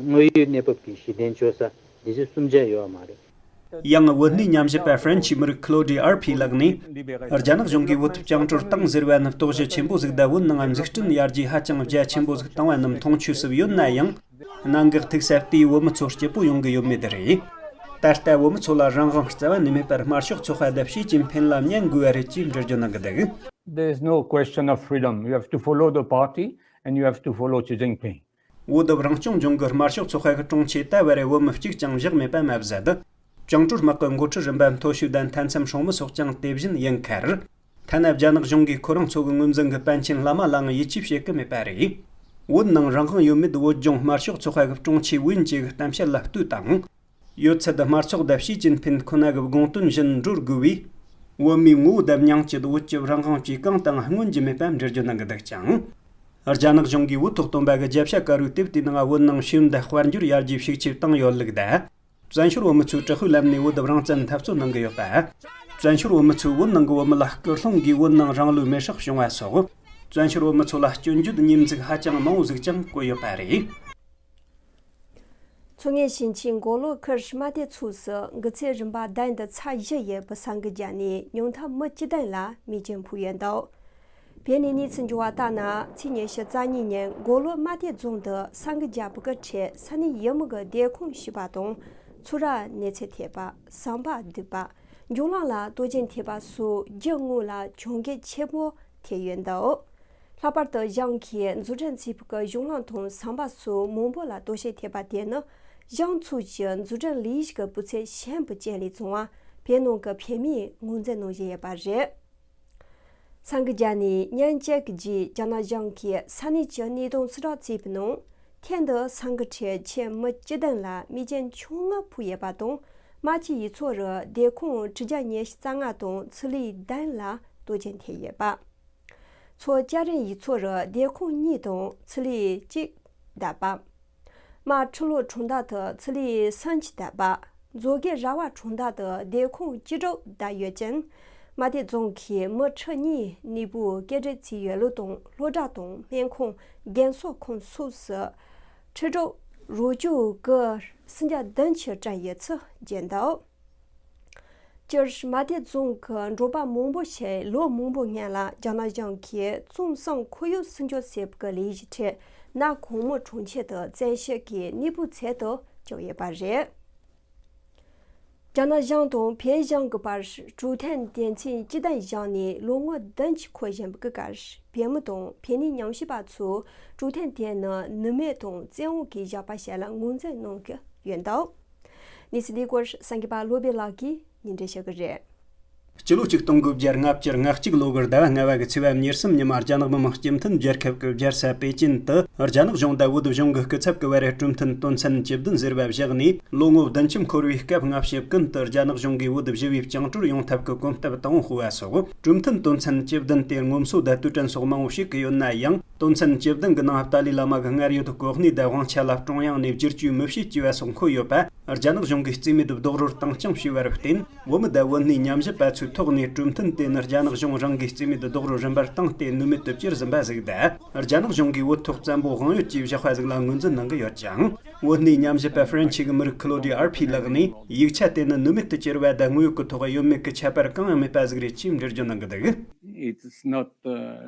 དངོས་ཡོད་གནས་བབ་ཀྱི་གཞི་རྟེན་བཅོལ་ས་འདི་ཚོ་གསུམ་ཆ་ཡོད་མ་རེད། ཡང་བོད་གནས་ཉམས་ཞིབ་པ་ཧྥ་རན་ཆི་མི་རིགས་ཁི་ལོ་ཌི་ཨར་ཕི་ལགས་ནས། རྒྱ་ནག་གཞུང་གིས་བོད་བཅིངས་འགྲོལ་བཏང་ཟེར་བ་ནི་རྟོག་ཞིབ་ཆེན་པོ་ཟིག་དང་བོད་ནང་འཛུགས་སྐྲུན་ཡར་རྒྱས་ཧ་ཅང་རྒྱ་ཆེན་པོ་ཟིག་བཏང་བ་རྣམས་མཐོང་ཆོས་སུ་ཡོད་ན་ཡང་། གནད་འགག་ཐུག་ས་དེས་བོད་མི་ཚོ་སྐྱིད་པོ་ཡོང་གི་ཡོད་མེད་དེ་རེད། ད་ལྟ་བོད་མི་ཚོ་ལ་རང་དབང་རྩ་བ་ནས་མེད་པར་དམར་ཤོག་ཚོགས་པ་དང་ཞི་ཅིན་ཕིན་ལ་ཉན་དགོས་པ་རེད་ཅེས་འགྲེལ་བརྗོད་གནང་གི་འདུག There is no question of freedom. You have to follow the party and you have to follow Xi Jinping. བོད་རང་སྐྱོང་ལྗོངས་ཀྱི་དམར་ཤོག་ཚོགས་པ་གི་དྲུང་ཆེ་ད་བར་བོད་མི་གཅིག་ཀྱང་བཞག་མེད་པ་མ་ཟད། བཅིངས་འགྲོལ་དམག་གི་འགོ་ཁྲིད་རིམ་པ་མཐོ་ཤོས་དང་མཐའ་མཚམས་སྲུང་མི་སོགས་ཀྱང་དེ་བཞིན་ཡིན་ཁར། ཐ་ན་རྒྱ་ནག་གཞུང་གིས་ཁོ་རང་ཚོ་གི་ངོས་འཛིན་གྱི་པཎ་ཆེན་བླ་མ་ལའང་ཡིད་ཆེས་བྱེད་ཀྱི་མེད་པ་རེད། བོད་ནང་རང་དབང་ཡོད་མེད་བོད་ལྗོངས་དམར་ཤོག་ཚོགས་པ་གི་དྲུང་ཆེ་ཝུན་ཅེ་གི་གཏམ་བཤད་ལ་ལྟོས་དང་། ཡོད་ཚད་དམར་ཚོགས་དང་ཞི་ཅིན་ཕིན་ཁོ་ན་གི་དགོངས་དོན་བཞིན་འགྲོ་དགོས་པས། བོད་མིའི་ངོ་བོ་དང་སྙིང་སྟོབས་བོད་ཀྱི་རང་དབང་བཅས་གང་དང་སྔོན་གྱི་མེད་པ་འགྲེལ་བརྗོད་གནང་གི་འདུག་ཅིང་། རྒྱ་ནག་གཞུང་གིས་བོད་ཐོག་བཏོན་པ་གི་རྒྱབ་ཤ་དཀར་པོའི་དེབ་དེའི་ནང་བོད་ནང་ཤེས་ཡོན་དང་དཔལ་འབྱོར་ཡར་རྒྱས་ཤུགས་ཆེ་བཏང་ཡོད་ལུགས་དང་། བཙན་བྱོལ་བོད་མི་ཚོས་དྲག་པོའི་ལམ་ནས་བོད་རང་བཙན་འཐབ་རྩོད་གནང་གི་ཡོད་པ། བཙན་བྱོལ་བོད་མི་ཚོས་བོད་ནང་གི་བོད་མི་ལ་སྐུལ་སློང་གིས་བོད་ནང་རང་ལུས་མེར་སྲེག་བྱུང་བ་སོགས། བཙན་བྱོལ་བོད་མི་ཚོ་ལ་སྐྱོན་བརྗོད་ཉེས་འཛུགས་ཧ་ཅང་མང་བོ་ཟིག་ཀྱང་བཀོད་ཡོད་པ་རེད། མཚོ་སྔོན་ཞིང་ཆེན་མགོ་ལོག་ཁུལ་རྨ་སྟོད་ཚོགས་སུ་འགོ་ཚད་རིམ་པ་བདུན་དང་ཚེག་བཞི་ཡི་བུ་ས་འགུལ་བརྒྱབ་ནས་ཉུང་མཐར་མི་བཅུ་བདུན་ལ་རྨས་སྐྱོན་ཕོག་ཡོད་འདུག་བོད་ནས་གནས་ཚུལ་འབྱོར་བ་ལྟར་ན། ཚེས་ཉི་ཤུ་རྩ་གཉིས་ཉིན་མགོ་ལོག་རྨ་སྟོད་རྫོང་དུ་ས་འགུལ་བརྒྱབ་པ་གི་ཁྲོད་ས་གནས་ཡུལ་མི་གི་སྡོད་ཁང་ཞིག་པ་དང་ཚོ་ར་ནད་ཚ་ཐེབས་པ། ཟམ་པ་བརྡིབས་པ། འགྲོ་ལམ་ལ་དོག་ཅན་ཐེབས་པ་སོགས་རྒྱུ་དངོས་ལ་གྱོང་གུན་ཆེན་པོ་ཐེབས་ཡོད་འདུག་ལྷག་པར་དུ་གཞུང་གིས་འཛུགས་སྐྲུན་བྱས་པའི་གཞུང་ལམ་དང་ཟམ་པ་སོགས་མང་པོ་ལ་དོག་ཅན་ཐེབས་པ་དེ་ནི་གཞུང་ཕྱོགས་ཀྱི་འཛུགས་སྐྲུན་ལས་གཞི་གི་སྤུས་ཚད་ཞན་པའི་རྐྱེན་ལས་བྱུང་བ་བོད་ནང་གི་བོད་མིས་ངོས་འཛིན་གནང་བཞིན་ཡོད་པ་རེད། ས་འགུལ་བརྒྱབ་ནས་ཉིན་གཅིག་གི་རྗེས་རྒྱ་ནག་གཞུང་གིས་ས་གནས་ཀྱི་གནད་དོན་གསལ་བསྒྲགས་བྱས་པའི་ནང་། ཐེངས་འདིའི་ས་འགུལ་ཁྲོད་ཁྱོན་མི་བཅུ་བདུན་ལ་རྨས་སྐྱོན་ཆུང་ངུ་ཕོག་ཡོད་པ་དང་། རྨ་ཆུ་ཡུལ་ཚོ་རུ་སྡོད་ཁང་དྲུག་བརྒྱ་ཉི་ཤུ་རྩ་ལྔ་དང་ཚོ་ལས་བདུན་ལ་དོག་ཅན་ཐེབས་ཡོད་པ། མཚོ་སྐྱ་རེངས་ཡུལ་ཚོ་རུ་སྡོད་ཁང་གཉིས་དང་ཚོ་ལས་གཅིག་བརྡབས་པ། རྨ་ཁྲི་ལོ་གྲོང་རྡལ་དུ་ཚོ་ལས་སུམ་ཅུ་བརྡབས་པ། མཛོད་དགེ་ར་བ་གྲོང་རྡལ་དུ་སྡོད་ཁང་བཅུ་དྲུག་བརྡབས་ཡོད་ཅིང་། རྨ་སྟོད་རྫོང་གི་མི་ཁྲི་གཉིས་གནས་སྤོས་སྐྱེལ་འདྲེན་བྱས་ཡོད་ལུགས་དང་སློབ་གྲྭ་དང་སྨན་ཁང་། རྒན་གསོ་ཁང་སོགས་སུ་ཁྲི་དྲུག་རོགས་སྐྱོར་གྱི་སུམ་བརྒྱ་བདུན་ཅུ་བསྐྲུན་ཡོད་ཚུལ་བརྗོད་འདུག་སྤྱིར་རྨ་སྟོད་རྫོང་གི་འབྲོག་པ་མང་པོ་ཞིག་ལོ་མང་པོའི་སྔོན་ལ་རྒྱ་ནག་གཞུང་གིས་གཙང་གསུམ་ཁོར་ཡུག་སྲུང་སྐྱོབ་ཟེར་བའི་ལས་གཞི་ཁྲོད་གནའ་གོང་མོ་གྲོང་ཁྱེར་དུ་བཙན་ཤེད་ཀྱིས་གནས་སྤོས་བྱེད་དུ་བཅུག་ཡོད་པ་རེད། རྒྱ་ནག་གཞུང་དང་བོད་གཞུང་གི་བར་གྲོས་མཐུན་དོན་ཚན་བཅུ་བདུན་བཞག་ནས་ལོ་ངོ་བདུན་ཅུ་འཁོར་བཞིན་པའི་སྐབས། བོད་མི་དང་བོད་ནས་ཉམས་ཞིབ་པ་ཚོས་གྲོས་མཐུན་དེ་ནི་ནུབ་མོ་དང་བཙན་འོག་གིས་བཞག་པ་ཞིག་ལ་ངོས་འཛིན་གནང་གི་ཡོད་འདུག་གནས་ཚུལ་འདིའི་སྐོར་གསར་འགོད་པ་བློ་བྷེ་ལགས་ཀྱིས་སྙན་སྒྲོན་ཞུ་གི་རེད། སྤྱི་ལོ་ཆིག་སྟོང་དགུ་བརྒྱ་ལྔ་བཅུ་ང་གཅིག་ལོ་གི་ཟླ་བ་ལྔ་པ་གི་ཚེས་པ་ཉེར་གསུམ་ཉིན་མ་རྒྱ་ནག་མི་དམངས་སྤྱི་མཐུན་རྒྱལ་ཁབ་ཀྱི་རྒྱལ་ས་པེ་ཅིན་དུ་རྒྱ་ནག་གཞུང་དང་བོད་གཞུང་གི་སྐུ་ཚབ་ཀྱི་བར་གྲོས་མཐུན་དོན་ཚན་བཅུ་བདུན་ཟེར་བ་བཞག་ནས། ལོ་ངོ་བདུན་ཅུ་འཁོར་བའི་སྐབས་སྔ་ཕྱི་ཀུན་ཏུ་རྒྱ་ནག་གཞུང་གིས་བོད་བཞི་བའི་བཅིངས་འགྲོལ་ཡོང་ཐབས་ཀྱི་གོམ་སྟབས་དང་པོ་སྤོ་བ་སོགས། གྲོས་མཐུན་དོན་ཚན་བཅུ་བདུན་དེར་ངོམ་སོ་དང་དུས་དྲན་སོགས་མང་བོ་ཞིག་གི་ཡོད་ན་ཡང་། དོན་ཚན་བཅུ་བདུན་གྱི་ནང་ཏཱ་ལའི་བླ་མ་གི་སྔར་ཡོད་གོ་གནས་དང་དབང་ཆ་ལ་ཀྲུང་དབྱང་ནས་བསྒྱུར་བཅོས་མི་བྱེད་ཅེས་པ་སོགས་འཁོད་ཡོད་པ། རྒྱ་ནག་གཞུང་གིས་རྩིས་མེད་དུ་རྡོག་རོལ་བཏང་རྐྱང་བྱས་པར་བརྟེན། བོད་མི་དང་བོད་གནས་ཉམས་ཞིབ་པ་ཚོའི་ཐོག་ནས་གྲོས་མཐུན་དེ་ནི་རྒྱ་ནག་གཞུང་རང་གིས་རྩིས་མེད་དུ་རྡོག་རོལ་རིམ་པར་བཏང་སྟེ་ནུབ་མེད་དུ་བསྐྱུར་ཟིན་པ་ཟིག་དང་། རྒྱ་ནག་གཞུང་གིས་བོད་ཐོག་བཙན་པོ་དབང་ཡོད་ཅེས་བཞག་པ་ཟིག་ལ་ངོས་འཛིན་གནང་གི་ཡོད་ཅིང་། བོད་གནས་ཉམས་ཞིབ་པ་ཧྥ་རན་ཆི་གི་མི་རིགས་ཁི་ལོ་ཌི་ཨར་ཕི་ལགས་ནས། ཡིག་ཆ་དེ་ནི་ནུབ་མེད་དུ་བསྐྱུར་བ་དང་དངོས་ཡོད་ཀྱི་ཐོག་ཡོད་མེད་ཀྱི་ཁྱད་པར་གང་ཡང་མེད་པ་ཟིག་རེད་ཅེས་འགྲེལ་བརྗོད་གནང་གི་འདུག It's not a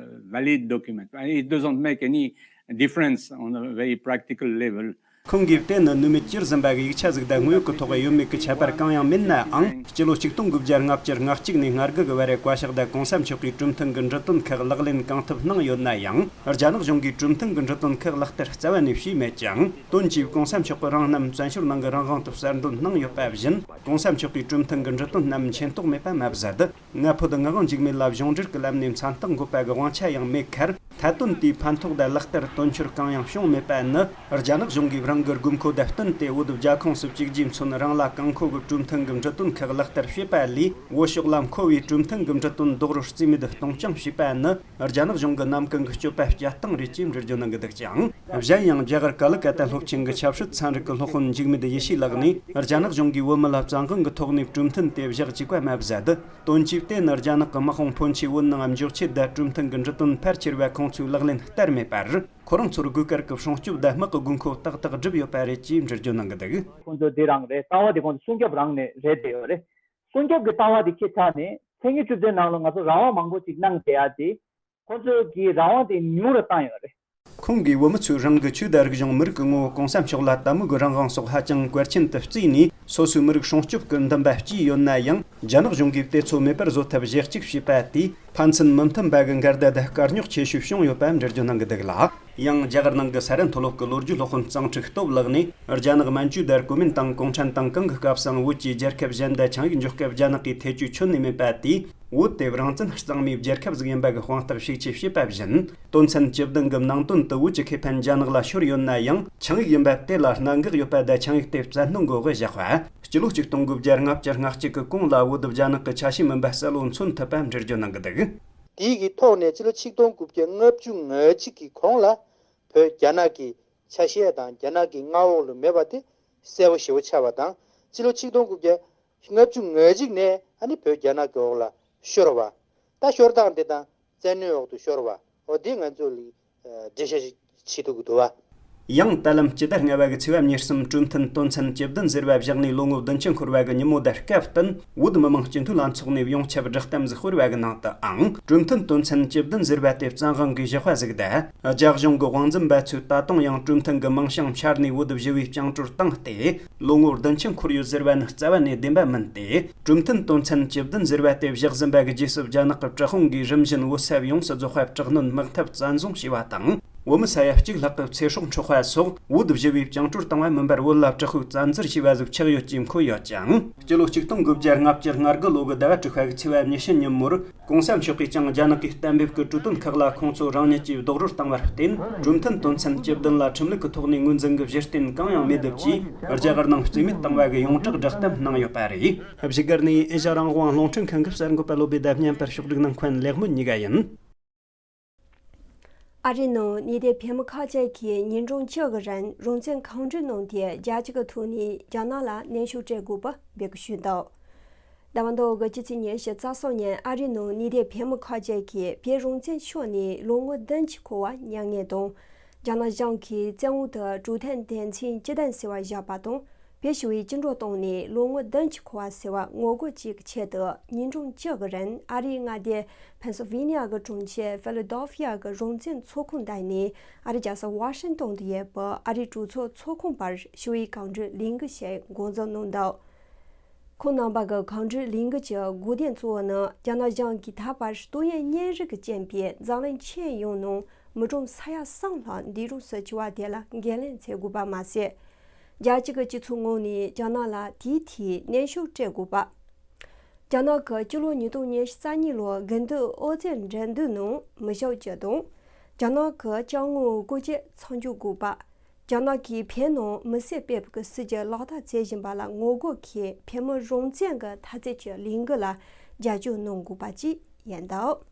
valid document. It doesn't make any difference on a very practical level. ཁོང་གིས་དེ་ནི་ནུབ་མེད་བསྐྱུར་ཟིན་པ་གི་ཡིག་ཆ་ཟིག་དང་དངོས་ཡོད་ཀྱི་ཐོག་ཡོད་མེད་ཀྱི་ཁྱད་པར་གང་ཡང་མེད་ནའང་། སྤྱི་ལོ་ཆིག་སྟོང་དགུ་བརྒྱ་ལྔ་བཅུ་ང་གཅིག་ནས་ང་དགུ་གི་བར་བཀའ་ཤག་དང་གོང་ས་མཆོག་གིས་གྲོས་མཐུན་གྱི་འབྲི་དོན་ཁག་ལག་ལེན་གང་ཐུབ་གནང་ཡོད་ན་ཡང་། རྒྱ་ནག་གཞུང་གིས་གྲོས་མཐུན་གྱི་འབྲི་དོན་ཁག་ལག་བསྟར་རྩ་བ་ནས་བྱས་མེད་ཅིང་། དོན་གྱིས་གོང་ས་མཆོག་གིས་རང་རྣམ་བཙན་བྱོལ་ནང་གི་རང་དབང་དུ་གསར་འདོན་གནང་ཡོད་པ་བཞིན། གོང་ས་མཆོག་གིས་གྲོས་མཐུན་གྱི་འབྲི་དོན་རྣམས་མཁྱེན་རྟོགས་མེད་པ་མ་ཟད། ང་ཕོད་ངག་དབང་འཇིགས་མེད་ལ་གཞུང་འབྲེལ་གྱི་ལམ་ནས་མཚན་རྟགས་འགོད་པ་གི་དབང་ཆ་ཡང་མེད་ཁར། མཐའ་དོན་དེའི་ཕན་ཐོགས་དང་ལག་བསྟར་དོན་འཁྱོལ་གང་ཡང་བྱུང་མེད་པ་ནི། རྒྱ་ནག་གཞུང་གིས་རང་གི་དགོས་མཁོ་དང་བསྟུན་ཏེ་བོད་རྒྱལ་ཁོངས་སུ་བཅུ་གཅིག་ཚུན་རང་ལ་གང་མཁོ་གི་གྲོས་མཐུན་གྱི་འབྲི་དོན་ཁག་ལག་བསྟར་བྱས་པ་ལས། བོད་ཕྱོགས་ལ་མཁོ་བའི་གྲོས་མཐུན་གྱི་འབྲི་དོན་རྡོག་རོལ་རྩིས་མེད་གཏོང་རྐྱང་བྱས་པ་ནི། རྒྱ་ནག་གཞུང་གི་ནམ་གུང་གི་སྤྱོད་པ་སྤྱིར་བཏང་རེད་ཅེས་འགྲེལ་བརྗོད་གནང་གི་འདུག་ཅིང་། གཞན་ཡང་རྒྱ་གར་ཀ་ལི་ཀ་ཏ་སློབ་ཆེན་གྱི་ཆབ་སྲིད་ཚན་རིག་གི་སློབ་དཔོན་འཇིགས་མེད་ཡེ་ཤེས་ལགས་ནས། རྒྱ་ནག་གཞུང་གིས་བོད་མི་ལ་བཙན་དབང་གི་ཐོག་ནས་གྲོས་མཐུན་དེ་བཞག་བཅུག་པ་མ་ཟད། དོན་གྱིས་དེ་ནི་རྒྱ་ནག་གི་དམག་དཔུང་ཕོན་ཆེ་བོད་ནང་འཇོག་ཆེད་དང་གྲོས་མཐུན་གྱི་འབྲི་དོན་ཕལ་ཆེར་བ་ཁོང་ཚོས་ལག་ལེན་བསྟར་མེད་པར། ཁོ་རང་ཚོར་དགོས་གལ་གྱི་སྲུང་སྐྱོབ་དང་དམག་གི་དགོས་མཁོ་ཏག་ཏག་བསྒྲུབས་ཡོད་པ་རེད་ཅེས་འགྲེལ་བརྗོད་གནང་གི་འདུག་ཁོང་ཚོ་དེ་རང་རེད། ལྟ་བ་དེ་ཁོང་ཚོ་སྲུང་སྐྱོབ་རང་ནས་རེད་བསྡད་ཡོད་རེད། སྲུང་སྐྱོབ་ཀྱི་ལྟ་བ་དེ་ཁྱེད་ཆ་ནས་མཚན་ཉིད་བཅུ་བདུན་ནང་ལ་ང་ཚོ་རང་དབང་མང་པོ་ཅིག་གནང་བསྡད་ཡ་དེ། ཁོང་ཚོས་ཀྱི་རང་དབང་དེ་ཉུང་རུ་བཏང་ཡོད་རེད། ཁོང་གིས་བོད་མི་ཚོས་རང་གི་ཆོས་དང་རིག་གཞུང་། མི་རིགས་ཀྱི་ངོ་བོ། གོང་ས་མཆོག་ལ་དད་མོས་ཀྱི་རང་དབང་སོགས་ཧ་ཅང་གལ་ཆེན་དུ་བརྩིས་ནས། སོ་སོའི་མི་རིགས་སྲུང་སྐྱོབ་ཀྱི་འདུན་པ་བསྐྱེད་ཡོད་ན་ཡང་། རྒྱ་ནག་གཞུང་གིས་དེ་ཚོ་མེད་པར་བཟོ་ཐབས་གཞི་གཅིག་བྱས་པ་དེས། ཕན་ཚུན་མི་མཐུན་པ་གི་འགལ་ཟླ་དང་དཀའ་རྙོག་ཆེ་ཤོས་བྱུང་ཡོད་པ་འགྲེལ་བརྗོད་གནང་གི་འདུག་ལ། ཡང་རྒྱ་གར་ནང་གི་ས་རཱ་མཐོ་སློབ་ཀྱི་ལོ་རྒྱུས་སློབ་དཔོན་གཙང་ཁྲིག་སྟོབས་ལགས་ནས། རྒྱ་ནག་མན་ཇུ་དར་གོ་མིན་ཏང་གུང་ཁྲན་ཏང་གང་གི་སྐབས་སུའང་བོད་ཀྱི་རྒྱལ་ཁབ་གཞན་དང་ཆིངས་ཡིག་འཇོག་སྐབས་རྒྱ་ནག་གིས་ཐེ་བྱུས་ཁྱོན་ནས་མེད་པ་དེས། བོད་དེ་རང་བཙན་གཙང་མའི་རྒྱལ་ཁབ་ཟིག་ཡིན་པ་གི་དཔང་རྟགས་ཤུགས་ཆེ་བྱས་པ་བཞིན། དོན་ཚན་བཅུ་བདུན་གྱི་ནང་དོན་དུ་བོད་ཀྱི་ཁེ་ཕན་རྒྱ་ནག་ལ་ཤོར་ཡོད་ན་ཡང་། ཆིངས་ཡིག་ཡིན་པ་དེ་ལ་གནད་འགག་ཡོད་པ་དང་ཆིངས་ཡིག་དེ་བཙན་གནོན་དགོས་དགོས་བཞག་པ། སྤྱི་ལོ་ཆིག་སྟོང་དགུ་བརྒྱ་ལྔ་བཅུ་ང་གཅིག་གི་གོང་ལ་བོད་རྒྱ་ནག་གི་ཆ་ཤས་མིན་པ་གསལ་བོ་མཚོན་ཐུབ་པ་འགྲེལ་བརྗོད་གནང་གི་འདུག་དེའི་གི་ཐོག་ནས་སྤྱི་ལོ་ཆིག་སྟོང་དགུ་བརྒྱ་ལྔ་བཅུ་ང་གཅིག་གི་གོང་ལ་བོད་རྒྱ་ནག་གི་ཆ་ཤས་དང་རྒྱ་ནག་གི་མངའ་འོག་ལ་མེད་པ་དེ་གསལ་པོ་ཞེ་པོ་ཆགས་པ་དང་། སྤྱི་ལོ་ཆིག་སྟོང་དགུ་བརྒྱ་ལྔ་བཅུ་ང་གཅིག་ནས་ཨ་ནི་བོད་རྒྱ་ནག་གི་འོག་ལ་ཤོར་བ། ད་ཤོར་སྟངས་དེ་དང་བཙན་གནོན་འོག་ཏུ་ཤོར་བ། འོ་དེ་ང་ཚོ་ལ་འགྲེལ་བཤད་ཞིག་བྱེད་ཐུབ་ཀྱི་འདུག་བ། ཡང་ད་ལམ་སྤྱི་ཟླ་ལྔ་པ་གི་ཚེས་པ་ཉེར་གསུམ་གྲོས་མཐུན་དོན་ཚན་བཅུ་བདུན་ཟེར་བ་བཞག་ནས་ལོ་ངོ་བདུན་ཅུ་འཁོར་བ་གི་ཉིན་མོ་དང་སྐབས་བསྟུན། བོད་མི་མང་སྤྱི་འཐུས་ལྷན་ཚོགས་ནས་ཡོངས་ཁྱབ་བསྒྲགས་གཏམ་ཟིག་སྤེལ་བ་གི་ནང་དུའང་གྲོས་མཐུན་དོན་ཚན་བཅུ་བདུན་ཟེར་བ་དེ་བཙན་དབང་གིས་བཞག་པ་ཟིག་དང་། རྒྱ་གཞུང་གི་དབང་འཛིན་པ་ཚོས་ད་དུང་ཡང་གྲོས་མཐུན་གྱི་མིང་བྱང་འཕྱར་ནས་བོད་ཞི་བའི་བཅིངས་འགྲོལ་བཏང་སྟེ་ལོ་ངོ་བདུན་ཅུ་འཁོར་ཡོད་ཟེར་བ་ནི་རྩ་བ་ནས་བདེན་པ་མིན་ཏེ། གྲོས་མཐུན་དོན་ཚན་བཅུ་བདུན་ཟེར་བ་དེ་བཞག་ཟིན་པ་གི་རྗེས་སུ་རྒྱ་ནག་གི་དྲག་དཔུང་གིས་རིམ་བཞིན་བོད་ས་ཡོངས་སུ་རྫོགས་པ་དྲག་གནོན་དམག་འཐབ་བཙན་བཟུང་བྱས་པ་དང་། བོད་མི་ས་ཡ་གཅིག་ལྷག་གི་ཚེ་སྲོག་འཕྲོག་པ་སོགས་བོད་ཞི་བའི་བཅིངས་འགྲོལ་བཏང་བ་མིན་པར་བོད་ལ་དྲག་པོའི་བཙན་འཛུལ་བྱས་པ་ཟིག་ཆགས་ཡོད་ཅེས་འཁོད་ཡོད་ཅིང་། སྤྱི་ལོ་ཆིག་སྟོང་དགུ་བརྒྱ་ལྔ་བཅུ་ང་དགུ་ལོ་གི་ཟླ་བ་དྲུག་པ་གི་ཚེས་པ་ཉི་ཤུ་ཉིན་མོར། གོང་ས་མཆོག་གིས་ཀྱང་རྒྱ་ནག་གིས་གཏན་འབེབས་ཀྱི་གྲོས་དོན་ཁག་ལ་ཁོང་ཚོ་རང་ཉིད་ཀྱིས་རྡོག་རོལ་བཏང་བར་བརྟེན། གྲོས་མཐུན་དོན་ཚན་བཅུ་བདུན་ལ་ཁྲིམས་ལུགས་ཀྱི་ཐོག་ནས་ངོས་འཛིན་གྱི་གཞི་རྟེན་གང་ཡང་མེད་འདུག་ཅེས་རྒྱ་གར་ནང་རྩིས་མེད་བཏང་བ་གི་ཡོངས་གྲགས་བསྒྲགས་གཏམ་གནང་ཡོད་པ་རེད། བཞུགས་སྒར་ནས་ཨེ་ཤ་རང་དབང་རླུང་འཕྲིན་ཁང་གི་གསར་འགོད་པ་བློ་བྷེ་དང་། བརྙན་པར་ཕྱོགས་སྒྲིག་གནང་མཁན་ལེགས་སྨོན་གཉིས་ཀ་ཡིན། ཨ་རིའི་ནང་ཉེ་དུས་བོད་མི་ཁག་ཅིག་གིས་ཉིན་གྲངས་བཅུ་གི་རིང་རང་བཙན་གང་འདྲ་གནང་སྟེ་རྒྱལ་སྤྱི་གི་ཐོག་ནས་རྒྱ་ནག་ལ་གནོན་ཤུགས་སྤྲད་དགོས་པ་འབོད་སྐུལ་ཞུས་འདུག་ཟླ་བ་འདིའི་སྤྱི་ཚེས་ཉི་ཤུ་རྩ་གསུམ་ཉིན་ཨ་རིའི་ནང་ཉེ་དུས་བོད་མི་ཁག་ཅིག་གིས་བོད་རང་བཙན་ཕྱོགས་ནས་ལོ་ངོ་བདུན་ཅུ་འཁོར་བ་མྱ་ངན་དང་། རྒྱ་ནག་གཞུང་གིས་བཙན་འོག་ཏུ་གྲོས་མཐུན་དོན་ཚན་བཅུ་བདུན་ཟེར་བ་བཞག་པ་དང་། བོད་ཞི་བའི་བཅིངས་འགྲོལ་བཏང་ནས་ལོ་ངོ་བདུན་ཅུ་འཁོར་བ་ཟེར་བ་ངོ་རྒོལ་བཅས་ཀྱི་ཆེད་དུ་ཉིན་གྲངས་བཅུ་གི་རིང་ཨ་རིའི་མངའ་སྡེ་ཕེན་སིལ་ཝེ་ནི་ཡ་གི་གྲོང་ཁྱེར་ཕི་ལ་ཌེལ་ཕི་ཡ་གི་རང་བཙན་ཚོགས་ཁང་བསྡད་ནས་ཨ་རིའི་རྒྱལ་ས་ཝ་ཤིང་ཏོན་དུ་ཡོད་པའི་ཨ་རིའི་གྲོས་ཚོགས་ཚོགས་ཁང་བར་ཞི་བའི་གང་འགྲུལ་ལས་འགུལ་ཞིག་འགོ་འཛུགས་གནང་འདུག་ཁོང་རྣམ་པ་གི་གང་འགྲུལ་ལས་འགུལ་གྱི་དགོས་དོན་གཙོ་བོ་ནི་རྒྱ་ནག་གཞུང་གིས་ད་བར་ཏོག་དབྱིབས་གཉན་རིམས་ཀྱི་རྐྱེན་པས་འཛམ་གླིང་ཁྱོན་ཡོངས་ནང་མི་གྲངས་ས་ཡ་གསུམ་ལྷག་འདས་གྲོངས་སུ་གྱུར་བ་དེ་ལ་འགན་ལེན་བྱེད་དགོས་པ་མ་ཟད། རྒྱལ་སྤྱི་གི་སྤྱི་ཚོགས་ངོས་ནས་རྒྱ་ནག་ལ་དེའི་ཐད་གནོན་ཤུགས་སྤྲད་དགོས་པ། རྒྱ་ནག་གི་སྤྱི་ལོ་ཉིས་སྟོང་ཉི་ཤུ་རྩ་གཉིས་ལོའི་དགུན་དུས་ཨོ་རྩལ་འགྲན་བསྡུར་ནང་མི་ཞུགས་རྒྱུ་དང་། རྒྱ་ནག་གི་ཅ་དངོས་བཀོལ་སྤྱོད་མཚམས་འཇོག་དགོས་པ། རྒྱ་ནག་གིས་བོད་ནང་མི་སེར་སྤེལ་བའི་སྲིད་ཇུས་ལག་བསྟར་བྱེད་བཞིན་པ་ལ་ངོ་རྒོལ་གྱིས་བོད་མི་རང་བཙན་གྱི་འཐབ་རྩོད་ཀྱི་ལས་འགུལ་ལ་རྒྱབ་སྐྱོར་གནང་དགོས་པ་བཅས་ཡིན་འདུག་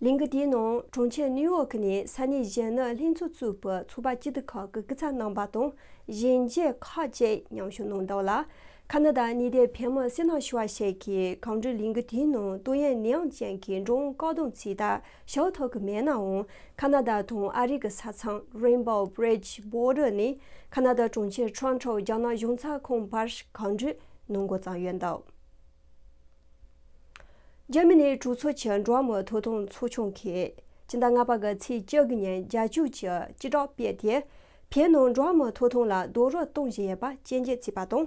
ལས་འགུལ་དེའི་ནང་གྲོང་ཁྱེར་ནིའུ་ཡོག་ནས་ས་གནས་གཞོན་ནུ་ལྷན་ཚོགས་གཙོས་པའི་ཚོགས་པ་སྐྱིད་སྡུག་ཁག་གི་སྐུ་ཚབ་རྣམ་པ་དང་གཞོན་སྐྱེས་ཁག་བཅས་མཉམ་ཞུགས་གནང་འདུག་ལ། ཁ་ན་ཌ་ཉེ་དུས་བོད་མི་སུན་སྣང་ཆེ་བ་ཞིག་གིས་གང་འགྲུལ་ལས་འགུལ་དེའི་ནང་ཏོག་དབྱིབས་ནད་ཡམས་ཅན་གྱི་འགྲོ་འོང་བཀག་སྡོམ་བྱས་ཏེ་ཞུགས་ཐུབ་ཀྱི་མེད་ནའང་། ཁ་ན་ཌ་དང་ཨ་རི་གི་ས་མཚམས་རེན་བོ་བྷི་རི་ཇི་བྷོ་ཌར་ནས་ཁ་ན་ཌ་གྲོང་ཁྱེར་ཊོ་རོན་ཊོ་རྒྱ་ནག་གཞུང་ཚབ་ཁང་བར་གང་འགྲུལ་གནང་འགོ་བརྩམས་ཡོད་འདུག་འཇར་མ་ནིའི་གྲོས་ཚོགས་ཀྱི་འགྲོ་བ་མིའི་ཐོབ་ཐང་ཚོགས་ཆུང་གིས་སྤྱི་ཟླ་ལྔ་པ་གི་ཚེས་བཅུ་དགུ་ཉིན་རྒྱལ་སྤྱིའི་སྤྱི་བསྒྲགས་སྤེལ་ཏེ། བོད་ནང་འགྲོ་བ་མིའི་ཐོབ་ཐང་ལ་རྡོག་རོལ་གཏོང་བཞིན་ཡོད་པ་སྐྱོན་བརྗོད་བྱས་པ་དང་།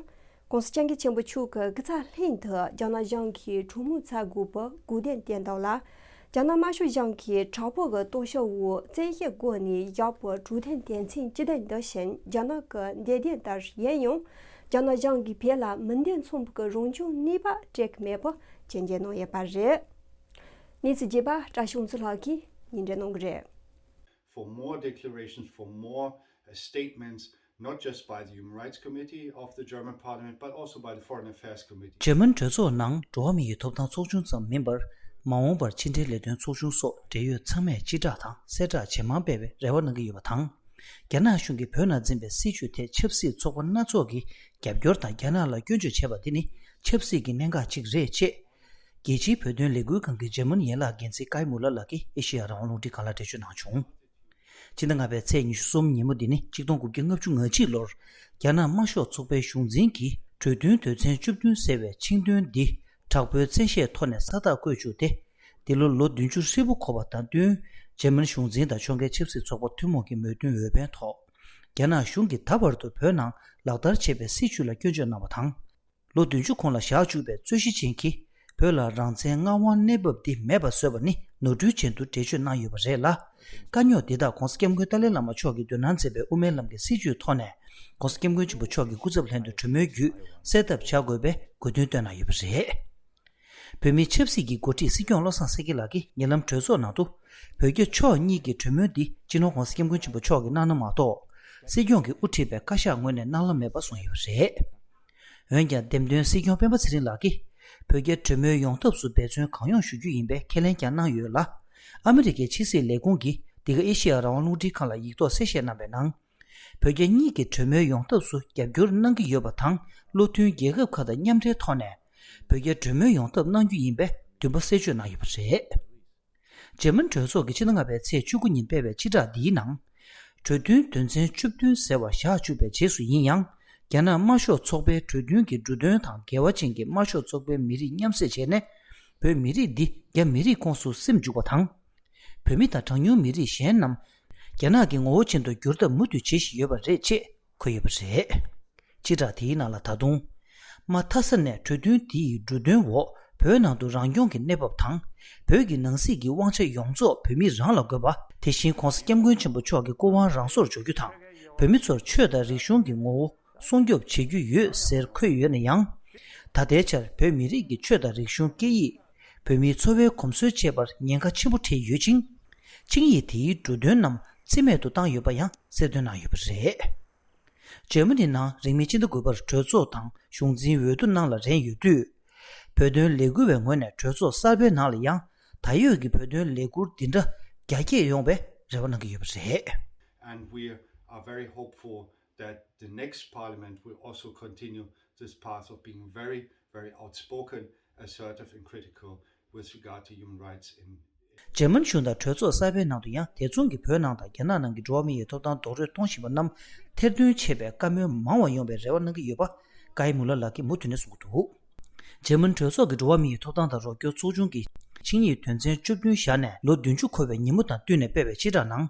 ྋགོང་ས་ྋསྐྱབས་མགོན་ཆེན་པོ་མཆོག་གི་སྐུ་ཚབ་ལྷན་དུ་རྒྱ་ནག་གཞུང་གིས་གྲོས་མོལ་བྱ་དགོས་པའི་དགོས་འདུན་བཏོན་འདུག་ལ། རྒྱ་ནག་དམར་ཤོག་གཞུང་གིས་དྲག་པོ་གི་སྟོབས་ཤུགས་འོག་བཙན་ཤེད་སྒོ་ནས་བཞག་པའི་གྲོས་མཐུན་དོན་ཚན་བཅུ་བདུན་འདི་བཞིན་རྒྱ་ནག་གི་འདོད་འདུན་ལྟར་ཡིན་ཡང་། རྒྱ་ནག་གཞུང་གིས་བོད་ལ་མི་འདོད་མཚུངས་པའི་རང་སྐྱོང་ནུས་པ་སྤྲད་ཀྱི་མེད་པ་སྐྱོན་བརྗོད་གནང་ཡོད་པ་རེད། གནས་ཚུལ་རྒྱས་པ་བཀྲ་ཤིས་དབང་འདུས་ལགས་ཀྱིས་སྙན་སྒྲོན་གནང་གི་རེད། For more declarations, for more uh, statements, not just by the Human Rights Committee of the German Parliament, but also by the Foreign Affairs Committee. འཇར་མན་གྲོས་ཚོགས་ནང་འགྲོ་བ་མིའི་ཐོབ་ཐང་ཚོགས་ཆུང་ཙམ་མིན་པར། མ་འོངས་པར་ཕྱི་འབྲེལ་ལས་དོན་ཚོགས་ཆུང་སོགས་འབྲེལ་ཡོད་ཚང་མས་སྤྱི་བསྒྲགས་དང་གསལ་བསྒྲགས་ཇེ་མང་སྤེལ་བའི་རེ་བ་གནང་གི་ཡོད་པ་དང་། རྒྱ་ནག་གཞུང་གིས་བོད་ནང་འཛིན་པའི་སྲིད་བྱུས་ཐད་ཆབ་སྲིད་ཚོགས་པ་སྣ་ཚོགས་ཀྱིས་རྒྱབ་སྐྱོར་དང་རྒྱ་ནག་ལ་སྐྱོན་བརྗོད་བྱས་པ་འདི་ནི་ཆབ་སྲིད་ཀྱི་གནད་འགག་ཅིག་རེད་ཅེས། རྒྱལ་སྤྱིའི་བོད་དོན་ལས་འགུལ་ཁང་གི་འཇར་མན་ཡན་ལག་འགན་འཛིན་ཀའི་མུ་ལར་ལགས་ཀྱིས་ཨེ་ཤེ་ཡ་རང་དབང་རླུང་འཕྲིན་ཁང་ལ་འགྲེལ་བརྗོད་གནང་བྱུང་། ཕྱི་ཟླ་ལྔ་པའི་ཚེས་ཉི་ཤུ་གསུམ་ཉིན་མོ་འདི་ནི་ཆིག་སྟོང་དགུ་བརྒྱ་ལྔ་བཅུ་ང་གཅིག་ལོར་རྒྱ་ནག་དམར་ཤོག་ཚོགས་པའི་གཞུང་འཛིན་གྱིས་གྲོས་མཐུན་དོན་ཚན་བཅུ་བདུན་ཟེར་བའི་ཆིངས་དོན་འདི་དྲག་པོའི་བཙན་ཤེད་ཐོག་ནས་ས་རྟགས་བཀོད་བཅུག་སྟེ། འདི་ལོ་ལོ་བདུན་ཅུ་ཧྲིལ་པོ་འཁོར་བ་དང་བསྟུན། འཇར་མན་གཞུང་འཛིན་དང་ཕྱོགས་འགལ་ཆབ་སྲིད་ཚོགས་པ་ཐུན་མོང་གི་མོས་མཐུན་འོས་འཕེན་ཐོག་རྒྱ་ནག་གཞུང་གིས་ད་བར་དུ་བོད་ནང་ལག་བསྟར་བྱས་པའི་སྲིད་བྱུས་ལ་སྐྱོན་བརྗོད་གནང་བ་དང་། ལོ་བདུན་ཅུ་གོང་ལ་བཞག་བཅུག་པའི་རྩོད་གཞི་ཅན་གྱི་བོད་ལ་རང་བཙན་མངའ་དབང་གནས་བབ་འདི་མེད་པ་བཟོས་པ་ནི་ནོར་འཁྲུལ་ཅན་དུ་འགྲེལ་བརྗོད་གནང་ཡོད་པ་རེད་ལ། དཀའ་རྙོག་འདི་དག་ྋགོང་ས་ྋསྐྱབས་མགོན་ཏཱ་ལའི་བླ་མ་མཆོག་གིས་མདུན་ལམ་མཛད་པའི་དབུ་མའི་ལམ་གྱི་སྲིད་བྱུས་ཐོག་ནས་ྋགོང་ས་ྋསྐྱབས་མགོན་ཆེན་པོ་མཆོག་གི་སྐུ་ཚབ་ལྷན་དུ་གྲོས་མོལ་བརྒྱུད་སེལ་ཐབས་བྱ་དགོས་པའི་དགོས་འདུན་བཏོན་གནང་ཡོད་པ་རེད། བོད་མིའི་ཆབ་སྲིད་ཀྱི་འགོ་ཁྲིད་སྲིད་སྐྱོང་བློ་བཟང་སེང་གེ་ལགས་ཀྱིས་ཉེ་ལམ་གྲོས་ཚོགས་ནང་དུ། བོད་རྒྱ་ཕྱོགས་གཉིས་ཀྱི་གྲོས་མོལ་འདི་སྤྱི་ནོར་ྋགོང་ས་ྋསྐྱབས་མགོན་ཆེན་པོ་མཆོག་གིས་གནང་ན་མ་གཏོགས། སྲིད་སྐྱོང་གིས་དབུ་ཁྲིད་པའི་བཀའ་ཤག་ངོས་ནས་གནང་ལམ་མེད་པ་གསུངས་ཡོད་པ་རེད། འོན་ཀྱང་། འདེམས་ཐོན་སྲིད་སྐྱོང་སྤེན་པ་ཚེ་རིང་ལགས་ཀྱིས། བོད་རྒྱ་གྲོས་མོལ་ཡོང་ཐབས་སུ་འབད་བརྩོན་གང་ཡོང་ཞུ་རྒྱུ་ཡིན་པའི་ཁས་ལེན་ཀྱང་གནང་ཡོད་ལ། ཨ་མི་རི་ཀའི་ཕྱི་སྲིད་ལས་ཁུངས་ཀྱིས་འདི་ག་ཨེ་ཤེ་ཡ་རང་དབང་རླུང་འཕྲིན་ཁང་ལ་ཡིག་ཐོག་གསལ་བཤད་གནང་བའི་ནང་། བོད་རྒྱ་གཉིས་ཀྱི་གྲོས་མོལ་ཡོང་ཐབས་སུ་རྒྱབ་སྐྱོར་གནང་གི་ཡོད་པ་དང་། བློ་མཐུན་རྒྱལ་ཁབ་ཁག་དང་མཉམ་འབྲེལ་ཐོག་ནས། བོད་རྒྱ་གྲོས་མོལ་ཡོང་ཐབས་གནང་རྒྱུ་ཡིན་པའི་འདུན་པ་གསལ་བརྗོད་གནང་ཡོད་པ་རེད། འཇར་མན་གྲོས་ཚོགས་ཀྱིས་ཕྱི་ཟླ་ལྔ་པའི་ཚེས་བཅུ་དགུ་ཉིན་སྤེལ་བའི་སྤྱི་བསྒྲགས་འདིའི་ནང་། གྲོས་མཐུན་དོན་ཚན་བཅུ་བདུན་ཟེར་བ་བཞག་བཅུག་པའི་རྗེས་སུ་ཡིན་ཡང་། རྒྱ་ནག་དམར་ཤོག་ཚོགས་པའི་གྲོས་མཐུན་གྱི་འབྲུ་དོན་དང་འགལ་བ་ཅན་གྱི་དམར་ཤོག་ཚོགས་པའི་མི་རིགས་མཉམ་བསྲེས་བྱས་ནས། བོད་མི་རིགས་འདི་རྒྱ་མི་རིགས་ཁོངས་སུ་སིམ་འཇུག་པ་དང་། བོད་མི་དང་གྲངས་ཉུང་མི་རིགས་གཞན་རྣམས་རྒྱ་ནག་གི་ངོ་བོ་ཅན་དུ་འགྱུར་ཐབས་མུ་མཐུད་བྱེད་བཞིན་ཡོད་པ་རེད་ཅེས་འཁོད་ཡོད་པ་རེད། སྤྱི་བསྒྲགས་དེའི་ནང་ལ་ད་དུང་། མ་མཐའ་ས་ནས་གྲོས་མཐུན་དེ་ཡི་འབྲུ་དོན་འོག་བོད་ནང་དུ་རང་སྐྱོང་གི་གནས་བབ་དང་། བོད་ཀྱི་ནང་སྲིད་ཀྱི་དབང་ཆ་ཡོངས་རྫོགས་བོད་མི་རང་ལ་དགོས་པ། དེ་བཞིན་༸གོང་ས་༸སྐྱབས་མགོན་ཆེན་པོ་མཆོག་གི་སྐུ་དབང་རང་སོར་འཇོག་རྒྱུ་དང་། བོད་མི་ཚོར་ཆོས་དང་རིག་གཞུང་གི་ངོ་བོ་སྲུང་སྐྱོབ་བྱེད་རྒྱུ་ཡོད་ཟེར་འཁོད་ཡོད་ན་ཡང་། ད་ལྟའི་ཆར་བོད་མི་རིགས་ཀྱི་ཆོས་དང་རིག་གཞུང་སྐད་ཡིག་བོད་མིའི་འཚོ་བའི་གོམས་སྲོལ་བཅས་པར་ཉེན་ཁ་ཆེན་པོ་འཕྲད་ཡོད་ཅིང་། ཆིངས་ཡིག་དེའི་འབྲུ་དོན་རྣམས་རྩིས་མེད་དུ་བཏང་ཡོད་པ་ཡང་གསལ་སྟོན་གནང་ཡོད་པ་རེད། འཇར་མ་ནི་ནང་རིང་མིན་སྤྱི་ཟླ་དགུ་པར་གྲོས་ཚོགས་དང་གཞུང་འཛིན་འོས་བསྡུ་གནང་ལ་རན་ཡོད་དུས། བོད་དོན་ལས་འགུལ་བའི་ངོས་ནས་གྲོས་ཚོགས་གསར་པའི་ནང་ལ་ཡང་ད་ཡོད་ཀྱི་བོད་དོན་ལས་འགུལ་འདི་འདྲ་རྒྱ་སྐྱེད་ཡོང་བའི་རེ་བ་གནང་གི་ཡོད་པ་རེད། And we are very hopeful that the next parliament will also continue this path of being very, very outspoken, assertive, and critical with regard to human rights in འཇར་མན་གཞུང་དང་གྲོས་ཚོགས་གསར་པའི་ནང་དུ་ཡང་དེ་མཚུངས་ཀྱི་བོད་ནང་དང་རྒྱ་ནག་ནང་གི་འགྲོ་བ་མི་ཡི་ཐོབ་ཐང་རྡོག་རོལ་གཏོང་བཞིན་པ་རྣམས་ཐེར་འདོན་བྱེད་པའི་བཀའ་མོལ་མང་བ་ཡོང་བའི་རེ་བ་གནང་གི་ཡོད་པ་ཀའི་མུ་ལ་ལགས་ཀྱིས་མུ་མཐུད་ནས་གསུངས་ཀྱི་འདུག་འཇར་མན་གྲོས་ཚོགས་ཀྱི་འགྲོ་བ་མི་ཡི་ཐོབ་ཐང་དང་རོགས་སྐྱོར་ཚོགས་ཆུང་གིས་ཆིངས་ཡིག་དོན་ཚན་བཅུ་བདུན་བཞག་ནས་ལོ་བདུན་ཅུ་འཁོར་བའི་ཉིན་མོ་དང་བསྟུན་ནས་སྤེལ་བའི་སྤྱི་བསྒྲགས་ནང་།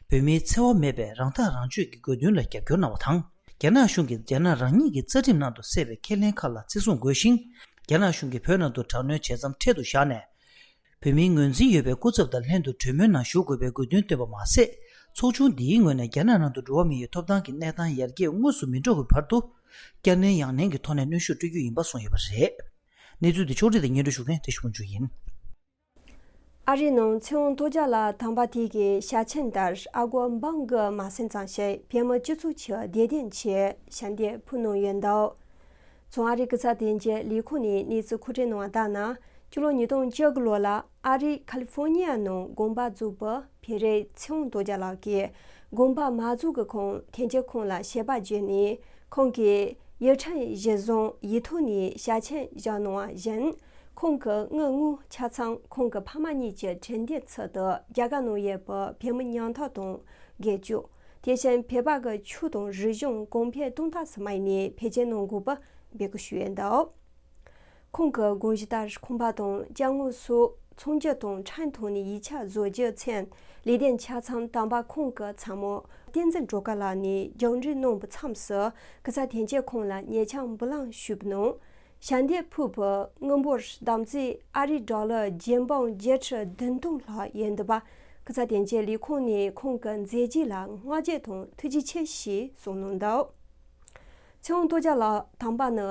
བོད་མིའི་འཚེ་བ་མེད་པའི་རང་ཐག་རང་གཅོད་ཀྱི་དགོས་འདུན་ལ་རྒྱབ་སྐྱོར་གནང་བ་དང་། རྒྱ་ནག་གཞུང་གིས་རྒྱ་ནག་རང་ཉིད་ཀྱི་རྩ་ཁྲིམས་ནང་དུ་གསལ་བའི་ཁས་ལེན་ཁག་ལ་བརྩི་སྲུང་དགོས་ཤིང་། རྒྱ་ནག་གཞུང་གིས་བོད་ནང་དུ་དྲག་གནོན་བྱེད་མཚམས་འཕྲལ་དུ་བཞག་ནས། བོད་མིའི་ངོས་འཛིན་ཡོད་པའི་སྐུ་ཚབ་དང་ལྷན་དུ་གྲོས་མོལ་ནང་ཞུགས་དགོས་པའི་དགོས་འདུན་བཏོན་པ་མ་ཟད། ཚོགས་ཆུང་འདིའི་ངོས་ནས་རྒྱ་ནག་ནང་དུ་འགྲོ་བ་མི་ཡི་ཐོབ་ཐང་གི་གནས་སྟངས་ཡར་རྒྱས་དངོས་སུ་མི་འགྲོ་བའི་བར་དུ། བསྐྱར་ནན་ཡང་ནན་གྱི་ཐོག་ནས་གནོན་ཤུགས་སྤྲོད་རྒྱུ་ཡིན་པ་གསུངས་ཡོད་པ་རེད། གནས་ཚུལ་འདི་ཕྱོགས་སྒྲིག་དང་སྙན་སྒྲོན་ཞུ་མཁན་བཀྲ་ཤིས་ཕུན་ཚོགས་ཡིན། ཨ་རིའི་ནང་ཚེ་དབང་རྡོ་རྗེ་ལགས་དམ་པ་དེ་གའི་ཞལ་ཆེམས་ལྟར་ཨ་སྒོར་འབུམ་དགུ་མ་ཟིན་ཙམ་ཞིག་བོད་མི་སྤྱི་ཚོགས་ཀྱི་བདེ་དོན་ཆེད་ཞལ་འདེབས་ཕུལ་གནང་ཡོད་འདུག་བྱང་ཨ་རིའི་སྐུ་ཚབ་དོན་གཅོད་ལས་ཁུངས་ནས་གནས་ཚུལ་མཁོ་སྤྲོད་གནང་བ་ལྟར་ན། སྤྱི་ལོ་ཉིས་སྟོང་བཅུ་དགུ་ལོ་ལ་ཨ་རིའི་ཁ་ལི་ཧྥོ་ནི་ཡ་ནང་དགོངས་པ་རྫོགས་པའི་བོད་རིགས་ཚེ་དབང་རྡོ་རྗེ་ལགས་ཀྱིས་དགོངས་པ་མ་རྫོགས་ཀྱི་གོང་དོན་གཅོད་ཁང་ལ་ཞལ་པར་བརྒྱུད་ནས་ཁོང་གི་ཡིག་ཕྲེང་གཞིར་བཟུང་ཡིག་ཐོག་ནས་ཞལ་ཆེམས་བཞག་གནང་བ་བཞིན། ཁོང་གི་དངུལ་དངོས་ཆ་ཚང་ཁོང་གི་ཕ་མ་གཉིས་ཀྱི་དྲིན་དེབ་ཚུལ་དུ་རྒྱ་གར་ནང་ཡོད་པའི་བོད་མི་ཉམ་ཐག་དང་རྒས་གཅོག་དེ་བཞིན་བོད་པ་གི་ཆོས་དང་རིག་གཞུང་གོང་འཕེལ་གཏོང་ཐབས་སུ་མ་ཡིན་ནས་འཕེལ་རྒྱས་གནང་དགོས་པའི་འབོད་སྐུལ་ཞུས་ཡོད་འདུག་ཁོང་གི་དགོངས་གཞི་ལྟར་ཁང་པ་དང་ཅ་དངོས་སོགས་ཚོང་རྒྱུ་དང་ཁྲལ་ཐོག་ནས་ཡིག་ཆ་བཟོ་རྒྱུའི་ཚེ་ལས་དོན་ཆ་ཚང་དམ་པ་ཁོང་གི་ཚ་མོ་བསྟན་འཛིན་སྒྲོལ་དཀར་ལགས་ནས་རྒྱང་བསྒྲགས་གནང་བའི་མཚམས་སུ་སྐུ་ཚབ་དོན་གཅོད་ཁང་ལ་ཉེ་ཆར་འབུལ་ལམ་ཞུས་པའི་ནང་། ཞལ་འདེབས་ཕུལ་བའི་དངུལ་འབོར་བདག་འཛིན་ཨ་རིའི་ཌོ་ལར་བརྒྱ་འབུམ་བརྒྱད་ཁྲི་བདུན་སྟོང་ལྷག་ཡོད་འདུག་པ། སྐུ་ཚབ་དོན་གཅོད་ལས་ཁུངས་ནས་ཁོང་གི་མཛད་རྗེས་ལ་བསྔགས་བརྗོད་དང་ཐུགས་རྗེ་ཆེ་ཞེས་གསུངས་གནང་འདུག་ཚེ་དབང་རྡོ་རྗེ་ལགས་དམ་པ་ནི་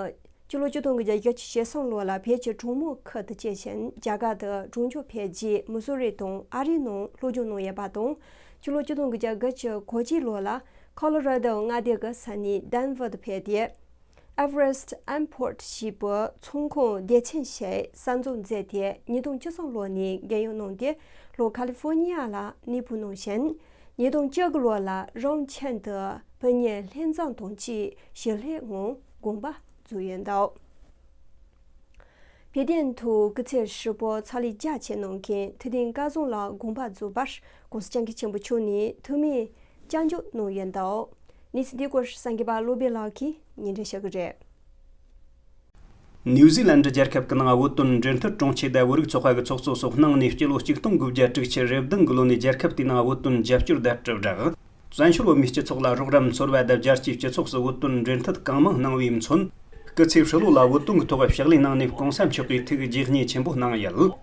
སྤྱི་ལོ་ཆིག་སྟོང་དགུ་བརྒྱ་བཞི་བཅུ་ཞེ་གསུམ་ལོ་ལ་བོད་ཀྱི་གྲོང་མོ་ཁུལ་དུ་སྐྱེས་ཤིང་རྒྱ་གར་དུ་གྲོང་ཆོག་ཕེབས་རྗེས་མི་སོ་རི་དང་ཨ་རིའི་ནང་སློབ་སྦྱོང་གནང་ཡོད་པ་དང་། སྤྱི་ལོ་ཆིག་སྟོང་དགུ་བརྒྱ་དགུ་བཅུ་གོ་གཅིག་ལོ་ལ་ཁོ་ལོ་ར་དོ་མངའ་སྡེ་གི་ས་གནས་ཌེན་ཝར་དུ་ཕེབས་ཏེ། Everest Airport ཞེས་པའི་ཚོང་ཁང་སྡེ་ཚན་ཞིག་གསར་འཛུགས་མཛད་དེ་ཉིས་སྟོང་བཅུ་གསུམ་ལོ་ནས་རྒྱལ་ཡོངས་གནང་སྟེ་ལྷོ་ཁ་ལི་ཧྥོ་ནི་ཡ་ལ་གནས་སྤོ་གནང་ཞིང་། ཉིས་སྟོང་བཅུ་དགུ་ལོ་ལ་རིམ་བྱོན་དུ་བོད་མིའི་ལྷན་འཛོམས་དང་བཅས་ཞི་ལྷོད་ངང་དགོངས་པ་རྫོགས་ཡོད་འདུག་བོད་དོན་ཐོག་སྐུ་ཚེ་ཧྲིལ་པོ་ཕྱག་ལས་རྒྱ་ཆེ་གནང་མཁན་ཐུབ་བསྟན་སྐལ་བཟང་ལགས་དགོངས་པ་རྫོགས་པར་༸གོང་ས་༸སྐྱབས་མགོན་ཆེན་པོ་མཆོག་ནས་ཐུགས་སྨོན་སྐྱབས་འཇུག་གནང་ཡོད་འདུག་གནས་ཚུལ་འདི་སྐོར་གསར་འགོད་པ་བློ་བྷེ་ལགས་ཀྱིས་སྙན་སྒྲོན་ཞུ་གི་རེད། ནིའུ་ཛི་ལན་ཌི་རྒྱལ་ཁབ་ཀྱི་ནང་བོད་དོན་འབྲེལ་མཐུད་དྲུང་ཆེ་དང་བོད་རིགས་ཚོགས་པ་གི་ཚོགས་གཙོ་སོགས་གནང་ནས་སྤྱི་ལོ་ཆིག་སྟོང་དགུ་བརྒྱ་དྲུག་ཅུ་རེ་བདུན་གི་ལོ་ནས་རྒྱལ་ཁབ་དེའི་ནང་བོད་དོན་རྒྱབ་སྐྱོར་དང་དྲིལ་བསྒྲགས། བཙན་བྱོལ་བོད་མིའི་སྤྱི་ཚོགས་ལ་རོགས་རམ་ཚོར་བ་དང་རྒྱལ་སྤྱིའི་སྤྱི་ཚོགས་སུ་བོད་དོན་འབྲེལ་མཐུད་གང་མང་གནང་བས་མཚོན། སྐུ་ཚེ་ཧྲིལ་བོ་ལ་བོད་དོན་གྱི་ཐོག་ཕྱག་ལས་གནང་ནས་༸གོང་ས་མཆོག་གི་ཐུགས་རྗེ་བརྙེས་ཆེན་པོ་གནང་ཡོད།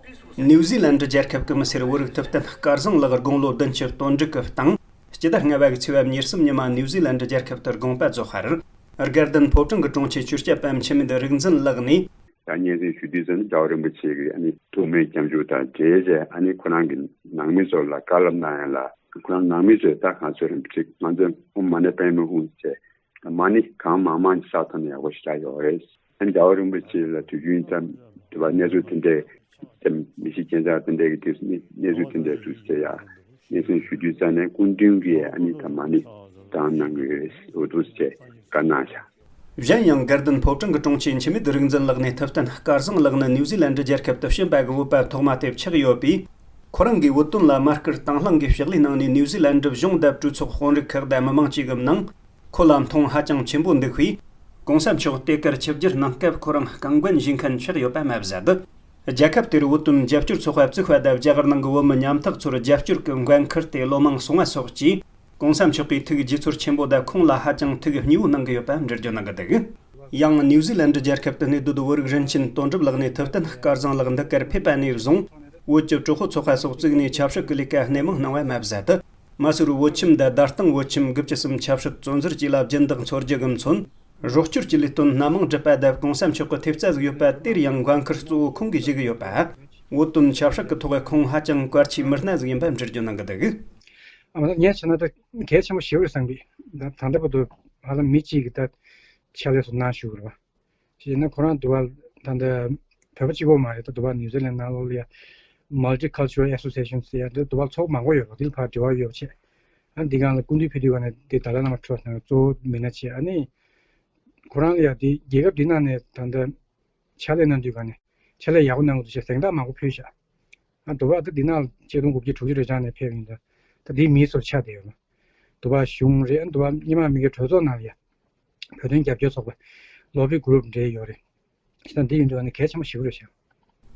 ནིའུ་ཛི་ལན་ཌི་རྒྱལ་ཁབ་ཀྱི་མི་སེར་བོད་རིགས་ཐུབ་བསྟན་སྐལ་བཟང་ལགས་དགུང་ལོ་བདུན་ཅུ་དོན་དྲུག་གི་སྟེང་། སྤྱི་ཟླ་ལྔ་པ་གི་ཚེས་པ་ཉེར་གསུམ་ཉིན་མ་ནིའུ་ཛི་ལན་ཌི་རྒྱལ་ཁབ་ཏུ་དགོངས་པ་རྫོགས་ཤར། དགའ་ལྡན་ཕོ་བྲང་གི་དྲུང་ཆེ་ཆོས་སྐྱབས་པ་འཆི་མེད་རིག་འཛིན་ལགས་ནས། ད་སྙན་སེང་ཞུ་དུས་ཙམ་རྒྱལ་བ་རིན་པོ་ཆེ་གི་ཨ་ནི་ཐུགས་སྨོན་སྐྱབས་འཇུག་དང་འབྲེལ་བྱས་ཨ་ནི་ཁོ་རང་གི་ནང་མི་ཚོ་ལ་བཀའ་སློབ་གནང་ཡ་ལ་ཁོ་རང་ནང་མི་ཚོས་ད་གང་ཚོད་རིན་པོ་ཆེ་ང་ཚོས་ཨོཾ་མ་ཎི་པདྨེ་ཧཱུྃ་བྱས་མ་ཎི་གང་མང་མང་ཞིག་བསགས་ཐུབ་ན་ཡག་པོ་ཞེ་དྲག་ཡོད་རེད། ཨ་ནི་རྒྱལ་བ་རིན་པོ་ཆེ་ལ་དུས་རྒྱུན་ཙམ་དུ་བ་གནས་ཚུལ་དེ་འདྲས་ཙམ་མི་ཤི་རྐྱེན་ཆག་དེ་འདྲས་ཀྱི་དུས་གནས་ཚུལ་དེ་འདྲས་སུ་བྱས་ཡ། སྙན་སེང་ཞུ་དུས་ཙམ་ནས་སྐུ་མདུན་གྱིས་ཨ་ནི་ད་མ་ཎི་བགྲང་གནང་གི་ཡོད་རེད་འོ་འདུག་ཅེས་བཀའ་གནང་བཞག་གཞན་ཡང་དགའ་ལྡན་ཕོ་བྲང་གི་དྲུང་ཆེ་འཆི་མེད་རིག་འཛིན་ལགས་ནས་ཐུབ་བསྟན་སྐལ་བཟང་ལགས་ནི་ནིའུ་ཛི་ལན་ཌི་རྒྱལ་ཁབ་ཏུ་སྤྱི་པ་གི་བོད་པ་ཐོག་མ་དེ་ཆགས་ཡོད་པས། ཁོ་རང་གིས་བོད་དོན་ལ་མ་བསྐུལ་དང་བླངས་ཀྱིས་ཕྱག་ལས་གནང་ནས་ནིའུ་ཟི་ལན་ཌི་གཞུང་དང་གྲོས་ཚོགས་དཔོན་རིགས་ཁག་དང་མི་མང་བཅས་ཀྱི་ནང་ཁོ་ལ་མཐོང་ཧ་ཅང་ཆེན་པོ་འདུག་པས། གོང་ས་མཆོག་དེ་གར་ཆིབས་བསྒྱུར་གནང་སྐབས་ཁོ་རང་རྐང་འགན་བཞེས་མཁན་ཆགས་ཡོད་པ་མ་ཟད། རྒྱལ་ཁབ་དེར་བོད་དོན་རྒྱབ་སྐྱོར་ཚོགས་པ་བཙུགས་པ་དང་རྒྱ་གར་ནང་གི་བོད་མི་ཉམ་ཐག་ཚོར་རྒྱབ་སྐྱོར་གྱི་འགན་འཁུར་ཏེ་ལོ་མང་སོང་བ་སོགས་ཀྱིས་གོང་ས་མཆོག་གིས་ཐུགས་དགྱེས་ཚོར་ཆེན་པོ་དང་ཁོང་ལ་ཧ་ཅང་ཐུགས་མཉེས་པོ་གནང་གི་ཡོད་པ་འགྲེལ་བརྗོད་གནང་གི་འདུག་ཡང་ནིའུ་ཟི་ལན་ཌི་རྒྱལ་ཁབ་ཏུ་གནས་སྡོད་བོད་རིགས་རིན་ཆེན་དོན་གྲུབ་ལགས་ནས་ཐུབ་བསྟན་སྐལ་བཟང་ལགས་འདི་གར་ཕེབས་པ་ནས་བཟུང་བོད་ཀྱི་གྲོགས་པོ་ཚོགས་པ་སོགས་བཙུགས་ནས་ཆབ་སྲིད་ཀྱི་ལས་ཀ་སྣེ་མང་གནང་བ་མ་ཟད། མ་སུ་རི་བོད་ཁྱིམ་དང་དར་སྟེང་བོད་ཁྱིམ་དགུ་བཅུ་གསུམ་ཆབ་སྲིད་བཙོན་ཟུར་བཅས་ལ་སྦྱིན་བདག་འཚོལ་རྒྱུ་གི་མཚོན། རོགས་སྐྱོར་གྱི་ལས་དོན་སྣ་མང་བསྒྲུབས་པ་དང་གོང་ས་མཆོག་གི་ཐེབས་རྩ་ཟིག་ཡོད་པ་དེར་ཡང་འགན་འཁུར་གཙོ་བོ་ཁོང་གིས་བཞེས་ཀྱི་ཡོད་པ། བོད་དོན་ཆབ་སྲིད་ཀྱི་ཐོག་ཁོང་ཧ་ཅང་གལ་ཆེའི་མི་སྣ་ཟིག་ཡིན་པ་འགྲེལ་བརྗོད་གནང་གི་འདུག་ཨ་མ་ལགས། ངས་བྱས་ན་ད་གལ་ཆེན་པོ་ཞེ་པོ་རེད་བསམ་གི། ད་ད་ལྟ་བར་དུ་ཧ་ལམ་མི་གཅིག་གིས་ད་ཕྱག་ལས་སུ་གནང་བཞུགས་རེད་བ། བྱས་ན་ཁོ་རང་དུ་བ་ད་ལྟ་བོད་པ་གཅིག་པོ་མ་རེད། ད་དུ་བ་ནིའུ་ཛི་ལན་ནང་ལོགས་ལ་ཡ་Multicultural Association ཟེར་ཡ་འདི་དུ་བ་ཚོགས་མང་པོ་ཡོད་རེད། དེ་ལ་ཕར་འབྲེལ་བ་ཡོད་པ་བྱས། ཨ་འདི་སྒང་ལ་སྐུ་མདུན་ཕེབས་དུས་ག་ནས་དེ་ཏཱ་ལའི་བླ་མ་ཁྲོ་ཟེར་གཙོ་བོ་མི་སྣ་བྱས། ཨ་ནི་ཁོ་རང་ལ་ཡ་དེ་རྒྱལ་ཁབ་འདི་ནང་ནས་ད་ལྟ་ཕྱག་ལས་གནང་དུས་ག་ནས་ཕྱག་ལས་ཡག་པོ་གནང་དགོས་འདུག་ཅེས་གཟེངས་རྟགས་མང་པོ་ཕུལ་བཞག་ཨ་དུ་བ་ད་འདི་ནང་ཆིག་སྟོང་དགུ་བརྒྱ་དྲུག་ཅུ་རེ་གྲངས་ནས་ཕེབས་ཡིན། ད་ད་འདི་མིའི་ཚོར་ཆགས་བསྡད་ཡོད་ལ། དུ་བ་གཞུང་རེད། ཨ་དུ་བ་སྔོན་མ་མི་སྒེར་གྲོས་ཚོགས་ནང་ལ་ཡ་བོད་དོན་རྒྱབ་སྐྱོར་ཚོགས་པ་ལོ་བི་གུ་རུབ་འདྲེས་ཡོད་རེད། ད་འདི་ཡིན་དུས་ཨ་ནི་གལ་ཆེན་པོ་ཞིག་རེད་ཤག་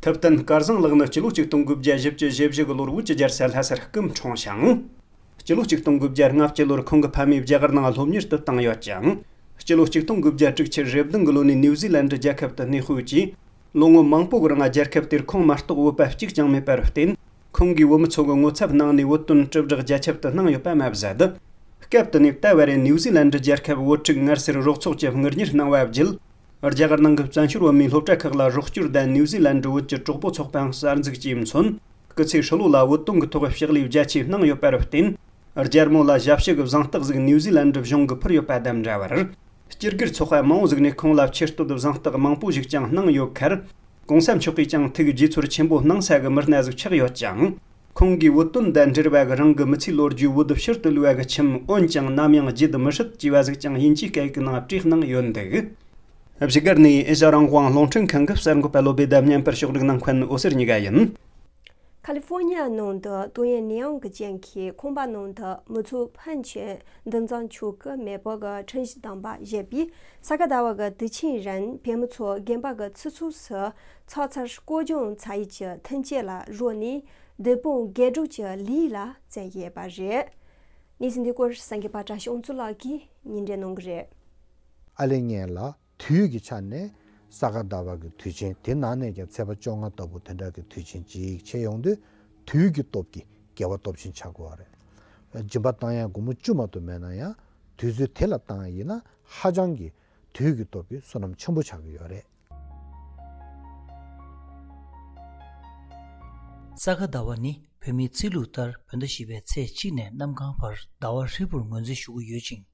ཐུབ་བསྟན་སྐལ་བཟང་ལགས་ནི་སྤྱི་ལོ་ཆིག་སྟོང་དགུ་བརྒྱ་བཞི་བཅུ་ཞེ་བཞི་གི་ལོར་བོད་ཀྱི་རྒྱལ་ས་ལྷ་སར་སྐུ་འཁྲུངས་ཤིང་། སྤྱི་ལོ་ཆིག་སྟོང་དགུ་བརྒྱ་ལྔ་བཅུ་ལོར་ཁོང་གི་ཕ་མས་རྒྱ་གར་ནང་སློབ་གཉེར་དུ་བཏང་ཡོད་ཅིང་། སྤྱི་ལོ་ཆིག་སྟོང་དགུ་བརྒྱ་དྲུག་ཅུ་རེ་བདུན་གི་ལོ་ནས་ནིའུ་ཟི་ལན་ཌི་རྒྱལ་ཁབ་ཏུ་གནས་སྤོས་ཀྱིས། ལོ་ངོ་མང་པོ་གི་རིང་རྒྱལ་ཁབ་དེར་ཁོང་མ་གཏོགས་བོད་པ་གཅིག་ཀྱང་མེད་པར་བརྟེན། ཁོང་གིས་བོད་མི་ཚོ་གི་ངོ་ཚབ་གནང་ནས་བོད་དོན་དྲིལ་བསྒྲགས་རྒྱ་ཁྱབ་ཏུ་གནང་ཡོད་པ་མ་ཟད། སྐབས་དེ་ནས་ད་བར་ནིའུ་ཟི་ལན་ཌི་རྒྱལ་ཁབ་བོད་ཕྲུག་ངལ་སེལ་རོགས་ཚོགས་ཀྱི་དངུལ་གཉེར་གནང་བ་བརྒྱུད། རྒྱ་གར་ནང་གི་བཙན་བྱོལ་བོད་མིའི་སློབ་གྲྭ་ཁག་ལ་རོགས་སྐྱོར་དང་ནིའུ་ཟི་ལན་ཌི་བོད་ཀྱི་གྲོགས་པོ་ཚོགས་པའང་གསར་འཛུགས་ཀྱིས་མཚོན། སྐུ་ཚེ་ཧྲིལ་བོ་ལ་བོད་དོན་གྱི་ཐོག་ཕྱག་ལས་རྒྱ་ཆེ་གནང་ཡོད་པར་བརྟེན། རྒྱལ་མོ་ལ་ཞབས་ཕྱི་གི་གཟེངས་རྟགས་ཟིག་ནིའུ་ཟི་ལན་ཌི་གཞུང་གིས་ཕུལ་ཡོད་པ་དང་འདྲ་བར། སྤྱི་སྒེར་ཚོགས་པ་མང་བོ་ཟིག་ནས་ཁོང་ལ་ཆེ་བསྟོད་གཟེངས་རྟགས་མང་པོ་ཞིག་ཀྱང་གནང་ཡོད་ཁར། གོང་ས་མཆོག་གིས་ཀྱང་ཐུགས་དགྱེས་ཚོར་ཆེན་པོ་གནང་ས་གི་མི་སྣ་ཟིག་ཆགས་ཡོད་ཅིང་། ཁོང་གིས་བོད་དོན་དང་འབྲེལ་བ་གི་རང་གི་མི་ཚེའི་ལོ་རྒྱུས་བོད་ཕྱིར་དུ་བསླུ་བ་གི་ཁྱིམ་འོན་ཀྱང་ནམ་ཡང་བརྗེད་མི་སྲིད་ཅེས་པ་ཟིག་ཀྱང་དབྱིན་ཇིའི་སྐད་ཡིག་གི་ནང་བྲིས་གནང་ཡོད་འདུག་བཞུགས་སྒར་ནས་ཨེ་ཤ་རང་དབང་རླུང་འཕྲིན་ཁང་གི་གསར་འགོད་པ་བློ་བདེ་དང་བརྙན་པར་ཕྱོགས་སྒྲིག་གནང་མཁན་འོད་ཟེར་གཉིས་ཀ་ཡིན། ཁ་ལི་ཧྥོ་ནི་ཡ་ནང་དུ་ཏོག་དབྱིབས་ནད་ཡམས་ཀྱི་རྐྱེན་གྱིས་ཁང་པ་ནང་དུ་མི་ཚོགས་ཕོན་ཆེན་འདུ་འཛོམས་ཆོག་གི་མེད་པ་གི་ཁྲིམས་གཞི་དམ་པ་བཞེས་པས། ས་ག་ཟླ་བ་གི་དུས་ཆེན་རིང་བོད་མི་ཚོ་དགོན་པ་གི་ཚུལ་ཚོགས་སུ་ཚོགས་འཆར་སྐོར་སྦྱོང་ཚ་ཡིས་ཀྱི་མཐུན་རྐྱེན་ལ་རོལ་ནས་བདུད་དཔུང་རྒྱས་འགྲོ་གྱི་ལས་ལ་བརྩོན་ཡོད་པ་རེད། གནས་ཚུལ་འདི་སྐོར་གསར་འགོད་པ་བཀྲ་ཤིས་དབང་ཕྱུག་ལགས་ཀྱིས་སྙན་སྒྲོན་གནང་གི་རེད། ཨ་ལེ་ངན་ལ། དུས་ཀྱི་ཆ་ནས་ས་ག་ཟླ་བ་གི་དུས་ཆེན་དེ་ནང་ནས་ཀྱང་ཚེས་པ་བཅོ་ལྔ་ལྟ་བུ་དེ་འདྲ་གི་དུས་ཆེན་ཅིག་ཆགས་ཡོང་དུས། དུས་ཀྱི་སྟོབས་ཀྱིས་དགེ་བ་སྟོབས་ཆེན་ཆགས་དགོས་པ་རེད། སྦྱིན་པ་བཏང་ཡ་སྒོར་མོ་བཅུ་མ་གཏོགས་མེད་ན་ཡང་། དུས་ཚོད་དེ་ལ་བཏང་ཡ་ཡིན་ན་ཧ་ཅང་གི་དུས་ཀྱི་སྟོབས་ཀྱིས་བསོད་ནམས་ཆེན་པོ་ཆགས་ཀྱི་ཡོད་རེད། ས་ག་ཟླ་བ་ནི་བོད་མིའི་ཚེས་ལུགས་ལྟར་བོད་ཟླ་བཞི་པའི་ཚེས་གཅིག་ནས་གནམ་གང་བར་ཟླ་བ་ཧྲིལ་པོར་ངོས་འཛིན་ཞུ་གི་ཡོད་ཅིང་།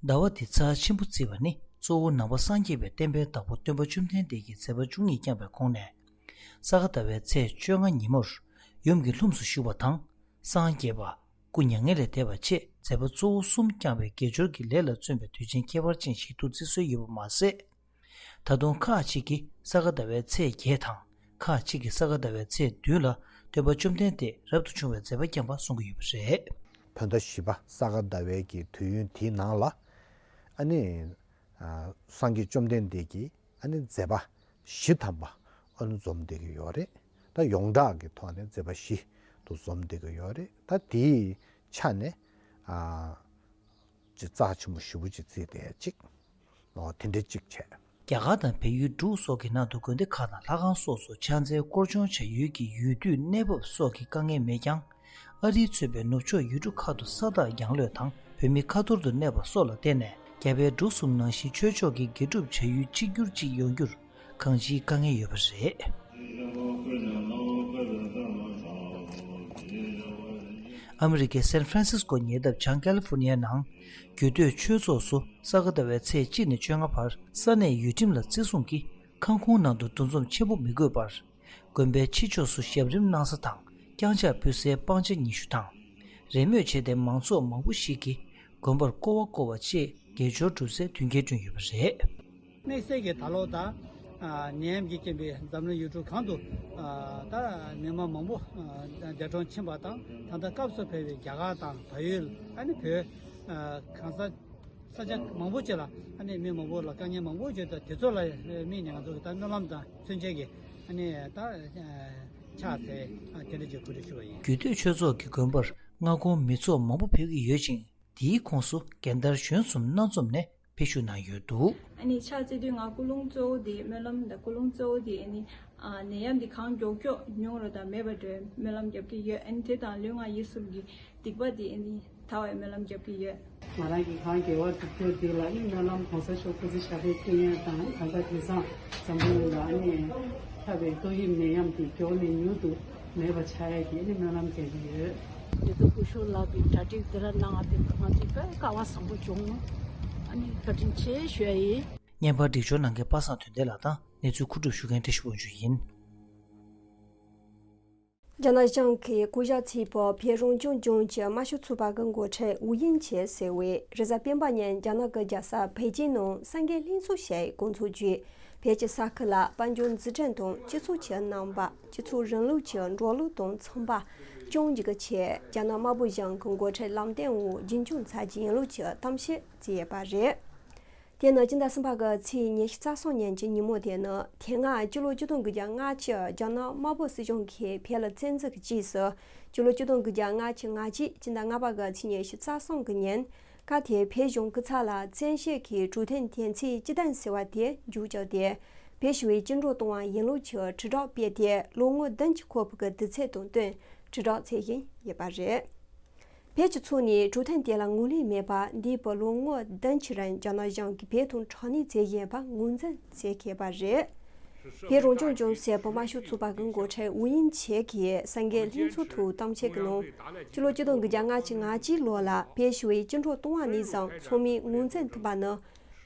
ཟླ་བ་འདི་རྩ་ཆེན་པོ་བརྩིས་པ་ནི་གཙོ་བོ་ནང་པ་སངས་རྒྱས་པའི་བསྟན་པའི་བདག་པོ་སྟོན་པ་བཅོམ་ལྡན་འདས་ཀྱིས་ཚེས་པ་བཅུ་གཉིས་བསྐྱངས་པའི་གོང་ནས། ས་ག་ཟླ་བའི་ཚེས་བཅོ་ལྔ་ཉིན་མོར་ཡུམ་གྱི་ལྷུམས་སུ་ཞུགས་པ་དང་། སངས་རྒྱས་པ། སྐུ་མྱ་ངན་ལས་འདས་པ་བཅས་མཛད་པ་གཙོ་བོ་གསུམ་བསྐྱངས་པའི་དགེ་སྦྱོར་གྱི་ལས་ལ་བརྩོན་པའི་དུས་ཆེན་ཁྱད་པར་ཅན་ཞིག་ཏུ་བརྩི་སྲོལ་ཡོད་པ་མ་ཟད། ད་དུང་ཁག་ཅིག་གིས་ས་ག་ཟླ་བའི་ཚེས་བརྒྱད་དང་། ཁག་ཅིག་གིས་ས་ག་ཟླ་བའི་ཚེས་བདུན་ལ་སྟོན་པ་བཅོམ་ལྡན་འདས་རབ་ཏུ་བྱུང་བའི་མཛད་པ་བསྐྱངས་པ་གསུང་གི་ཡོད་པ་རེད། བོད་ཟླ་བཞི་པ་ས་ག་ཟླ་བའི་གི་དུས་ཡུན་དེའི་ནང་ལ། ཨ་ནི། ཨ། སངས་རྒྱས་བཅོམ་ལྡན་འདས་ཀྱིས་ཨ་ནི་མཛད་པ་བཞི་ཐམ་པ་ཨ་ནི་འཛོམས་བསྡད་ཀྱི་ཡོད་རེད། ད་ཡོངས་གྲགས་ཀྱི་ཐོག་ནས་མཛད་པ་བཞི་དུ་འཛོམས་བསྡད་ཀྱི་ཡོད་རེད། ད་དེའི་ཆ་ནས། ཨ། ཅིག་རྩ་ཆེན་པོ་ཞེ་པོ་ཅིག་བརྩིས་བསྡད་ཅིག་ཨོ། དེ་འདྲ་ཅིག་བྱས། རྒྱ་གར་དང་བལ་ཡུལ་འབྲུག་སོགས་ཀྱི་ནང་དུ་དགོན་སྡེ་ཁག་དང་ལྷ་ཁང་སོགས་སུ་ཕྱག་འཚལ་སྐོར་སྦྱོང་བྱ་ཡུལ་གྱི་ཡུལ་དུས་གནས་བབ་སོགས་ཀྱི་དཀའ་ངལ་མེད་ཀྱང་། ཨ་རིའི་གཙོས་པའི་ནུབ་ཕྱོགས་ཡུལ་གྲུ་ཁག་ཏུ་ས་རྟགས་རྒྱང་ལོས་དང་བོད་མི་ཁ་ཐོར་དུ་གནས་པ་སོགས་ལ་བརྟེན་ནས། རྒྱ་བལ་འབྲུག་གསུམ་ནང་བཞིན་ཆོས་ཕྱོགས་ཀྱི་དགེ་སྒྲུབ་བྱ་ཡུལ་གཅིག་གྱུར་ཅིག་ཡོང་རྒྱུར་གང་ཅིའི་དཀའ་ངལ་ཡོད་པ་རེད། ཨ་མི་རི་ཀའི་སན་ཧྥ་རན་སིས་ཀོ་ཉེ་འདབས་བྱང་ཀ་ལི་ཧྥོ་ནི་ཡ་ནང་རྒྱུད་སྟོད་ཆོས་ཚོགས་སུ་ས་ག་ཟླ་བའི་ཚེས་གཅིག་ནས་བཅོ་ལྔ་བར་ས་གནས་ཡུལ་ཁྲིམས་ལ་བརྩི་སྲུང་གིས་ཁང་ཁོངས་ནང་དུ་འདུ་འཛོམས་ཆེན་པོ་མི་དགོས་པར། དགོན་པའི་ཕྱི་ཕྱོགས་སུ་ཞབས་རིམ་གནང་ས་དང་བརྐྱངས་ཕྱག་ཕུལ་སའི་སྤང་བྱ་ཉི་ཤུ་དང་། རེས་མོས་བྱས་ཏེ་མང་ཚོགས་མང་པོ་ཞིག་གིས་དགོན་པར་སྐོར་བ་བསྐོར་བ་བཅས་དགེ་སྦྱོར་སྒྲུབ་སའི་མཐུན་རྐྱེན་བསྐྲུན་ཡོད་པ་རེད། དམིགས་བསལ་གྱིས་ད་ལོ་ད་ ནད་ཡམས་ཀྱི་རྐྱེན་པས་འཛམ་གླིང་ཡུལ་གྲུ་གང་དུ་ད་མི་མང་མང་པོ་འདས་གྲོངས་ཕྱིན་པ་དང་། ད་ལྟ་སྐབས་སུ་བབས་པའི་རྒྱ་གར་དང་བལ་ཡུལ། ཨ་ནི་བོད། གང་ས་ས་ཆ་མང་པོ་ཅིག་ལ་ཨ་ནི་མི་མང་པོ་ལ་དཀའ་ངལ་མང་པོ་ཡོད། ད་དེ་ཚོ་ལ་དམིགས་ནས་ང་ཚོ་གི་ད་སྨོན་ལམ་དང་མཚོན་བྱེད་ཀྱི་ཨ་ནི་ད་ཕྱག་འཚལ་དེ་འདྲ་ཅིག་གོ་སྒྲིག་ཞུས་པ་ཡིན། རྒྱུད་སྟོད་ཆོས་ཚོགས་ཀྱི་དགོན་པར་སྔ་དགོང་མི་ཚོགས་མང་པོ་ཕེབས་ཀྱི་ཡོད་ཅིང་། དེའི་ཁོངས་སུ་རྒན་དར་གཞོན་གསུམ་སྣ་འཛོམས་ནས་ཕེབས་ཞུགས་གནང་ཡོད་འདུག་ཨ་ནི་ཕྱག་འཚལ་དུས་ང་ཀུན་སློང་གཙོ་བོ་དེ་སྨོན་ལམ་དང་ཀུན་སློང་གཙོ་བོ་དེ་ཨ་ནི་ཨ་ནད་ཡམས་འདི་གང་མགྱོགས་མགྱོགས་ཉུང་རུ་དང་མེད་པ་འགྲོའི་སྨོན་ལམ་རྒྱབ་ཀྱི་ཡོད། ཨ་ནི་དེ་དང་ལུས་ངག་ཡིད་གསུམ་གྱི་སྡིག་པ་དེ་ཨ་ནི་དག་པའི་སྨོན་ལམ་རྒྱབ་ཀྱི་ཡོད། ང་རང་གི་གང་དགེ་བ་སྒྲུབ་རྒྱུ་འདི་ལ་ཨ་ནི་སྨོན་ལམ་གོང་ས་མཆོག་སྐུ་ཚེ་ཞབས་པད་བརྟན་ཡས་དང་། ད་ལྟ་དེང་སང་འཛམ་བུ་གླིང་ལ་ཨ་ནི་ཁྱབ་པའི་ཏོག་དབྱིབས་ནད་ཡམས་འདི་མགྱོགས་ནས་མྱུར་དུ་མེད་པ་ཆགས་ཡས་ཀྱི་ཨ་ནི་སྨོན་ལམ་རྒྱག་གི་ཡོད། དེ་ཚོ་སྐུ་ཞབས་ལགས་ཀྱིས་གྲ་སྒྲིག་འདི་ལ་གནང་བ་དེ་ང་ཚོས་དཔེ་སྐལ་བ་བཟང་པོ་བྱུང་། ཨ་ནི་བཀའ་དྲིན་ཆེ་ཞུ་ཡ་ཡིན། བརྙན་པར་སྒྲིག་སྦྱོར་གནང་མཁན་པ་སངས་དོན་ལྡན་ལགས་དང་གནས་ཚུལ་མཁོ་སྒྲུབ་ཞུ་མཁན་བཀྲ་ཤིས་དབང་ཕྱུག་ཡིན། རྒྱ་ནག་གཞུང་གིས་བསྐོ་བཞག་བྱས་པའི་བོད་རང་སྐྱོང་ལྗོངས་ཀྱི་དམར་ཤོག་ཚོགས་པ་གི་འགོ་ཁྲིད་ཝུའུ་དབྱིང་ཇེ་ཟེར་བས་རེས་གཟའ་སྤེན་པ་ཉིན་རྒྱ་ནག་གི་རྒྱལ་ས་པེ་ཅིན་ནང་གསར་འགོད་ལྷན་ཚོགས་ཤིག་གོ་ཚོད་བརྒྱུད། བོད་ཀྱི་ས་ཁུལ་ལ་དཔལ་འབྱོར་འཛུགས་སྐྲུན་དང་སྤྱི་ཚོགས་ཀྱི་རྣམ་པ། སྤྱི་ཚོགས་རིང་ལུགས་ཀྱི་འགྲོ་ལུགས་དང་འཚམས་པ་སྐྱོང་རྒྱུ་གི་ཆེད་རྒྱ་ནག་དམར་པོ་གཞུང་གི་འགོ་ཁྲིད་ལམ་སྟོན་འོག་རྒྱུན་འཁྱོངས་བྱ་རྒྱུ་ཡིན་ལུགས་ཀྱི་གཏམ་བཤད་བྱས་ཡོད་པ་རེད། དེ་ནི་སྤྱི་ཟླ་གསུམ་པ་གི་ཚེས་ཉི་ཤུ་རྩ་གསུམ་ཉིན་གྱི་ཉིན་མོ་དེ་ནི་དེ་སྔ་སྤྱི་ལོ་ཆིག་སྟོང་དགུ་བརྒྱ་ལྔ་བཅུ་རྒྱ་ནག་དམར་པོ་སྲིད་གཞུང་གིས་བོད་ལ་བཙན་འཛུལ་གྱི་རྗེས་སུ་སྤྱི་ལོ་ཆིག་སྟོང་དགུ་བརྒྱ་ལྔ་བཅུ་ང་གཅིག་སྤྱི་ཟླ་ལྔ་པ་གི་ཚེས་ཉི་ཤུ་རྩ་གསུམ་གི་ཉིན་སྐབས་དེའི་བོད་གཞུང་སྐུ་ཚབ་ལ་བཙན་ཤེད་ཀྱིས་གྲོས་མཐུན་དོན་ཚན་བཅུ་བདུན་ཟེར་བ་དེ་མཇུག་བསྒྲིལ་ཏེ་བོད་ཞི་བའི་བཅིངས་འགྲོལ་གཏོང་བ་ཡིན་ལུགས་ཀྱི་དྲིལ་བསྒྲགས་སྤེལ་ཏེ་ལོ་ངོ་བདུན་གྱི་གོ་སྐབས་ཀྱི་དུས་ཚོད་དང་བསྟུན་དྲིལ་བསྒྲགས་བྱེད་བཞིན་ཡོད་པ་རེད། བོད་སྤྱི་ཚོགས་ནས་གྲོས་མཐུན་དེ་ལ་ངོས་ལེན་མེད་པར་འདས་པའི་ལོ་ངོ་བདུན་གྱི་རིང་རྒྱ་ནག་གཞུང་གིས་བོད་དང་དྲག་གནོན་བྱས་ཡོད་པ་ངོས་འཛིན་བྱེད་མཁས་པ་རེད། བོད་རང་སྐྱོང་ལྗོངས་ཟེར་བའི་དམར་ཤོག་ཚོགས་པ་གི་འགོ་ཁྲིད་ཝུའུ་དབྱིང་ཇེ་གིས་གསར་འགོད་ལྷན་ཚོགས་ཐོག་གཏམ་བཤད་ཀྱི་ནང་། སྤྱི་ལོ་ཆིག་སྟོང་དགུ་བརྒྱ་ལྔ་བཅུ་ང་གཅིག་ལོ་ལ་བོད་ཞི་བའི་བཅིངས་འགྲོལ་གཏོང་བ་ནས་བཟུང་ཚང་མས་ངོས་འཛིན་ཐུབ་པ་ནི།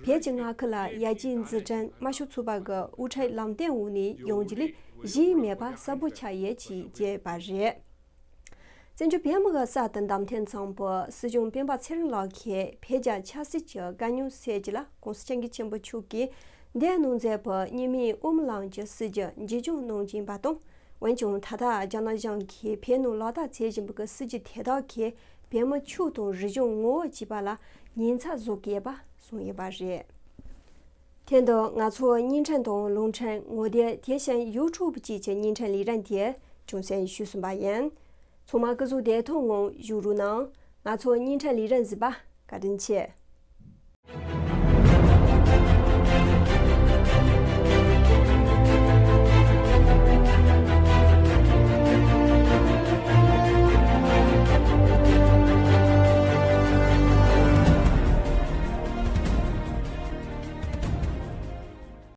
བོད་ཀྱི་མངའ་ཁུལ་ལ་ཡར་རྒྱས་འཛུགས་སྐྲུན་དམར་ཤོག་ཚོགས་པ་གི་དབུ་ཁྲིད་ལམ་སྟོན་འོག་ནས་ཡོང་རྒྱུ་ལས་གཞན་མེད་པ་གསལ་པོ་ཆགས་ཡོད་ཅེས་བརྗོད་པ་རེད། བཙན་བྱོལ་བོད་མི་གི་གསར་དུ་བདམས་ཐོན་ཚོགས་པའི་སྲིད་སྐྱོང་སྤེན་པ་ཚེ་རིང་ལགས་ཀྱིས་བོད་རྒྱ་ཆབ་སྲིད་ཀྱི་དཀའ་རྙོག་སེལ་རྒྱུ་ལ་༸གོང་ས་༸སྐྱབས་མགོན་ཆེན་པོ་མཆོག་གིས་འདས་གནང་མཛད་པའི་རྙིང་མའི་དབུ་མའི་ལམ་གྱི་སྲིད་བྱུས་མཇུག་སྐྱོང་གནང་བཞིན་པ་དང་། འོན་ཀྱང་ད་ལྟ་རྒྱ་ནག་གཞུང་གིས་བོད་ནང་ལག་བསྟར་བྱེད་བཞིན་པའི་སྲིད་བྱུས་དེ་དག་གིས་བོད་མི་ཆོས་དང་རིག་གཞུང་ངོ་བོ་གཅིག་པ་ལ་ཉེན་ཚབས་བཟོ་གི་ཡོད་པ་གསུངས་ཡོད་པ་རེད། དེ་དང་ང་ཚོའི་བརྙན་འཕྲིན་དང་རླུང་འཕྲིན་ངོ་དེབ་དེ་བཞིན་ཡུ་ཊུབ་བཅས་ཀྱི་བརྙན་འཕྲིན་ལས་རིམ་དེ་རྒྱང་སྲིང་ཞུས་ཟིན་པ་ཡིན། ཚང་མ་སྐུ་གཟུགས་བདེ་ཐང་ངང་བཞུགས་རོགས་གནང་། ང་ཚོའི་བརྙན་འཕྲིན་ལས་རིམ་གཟིགས་པར་བཀའ་དྲིན་ཆེ།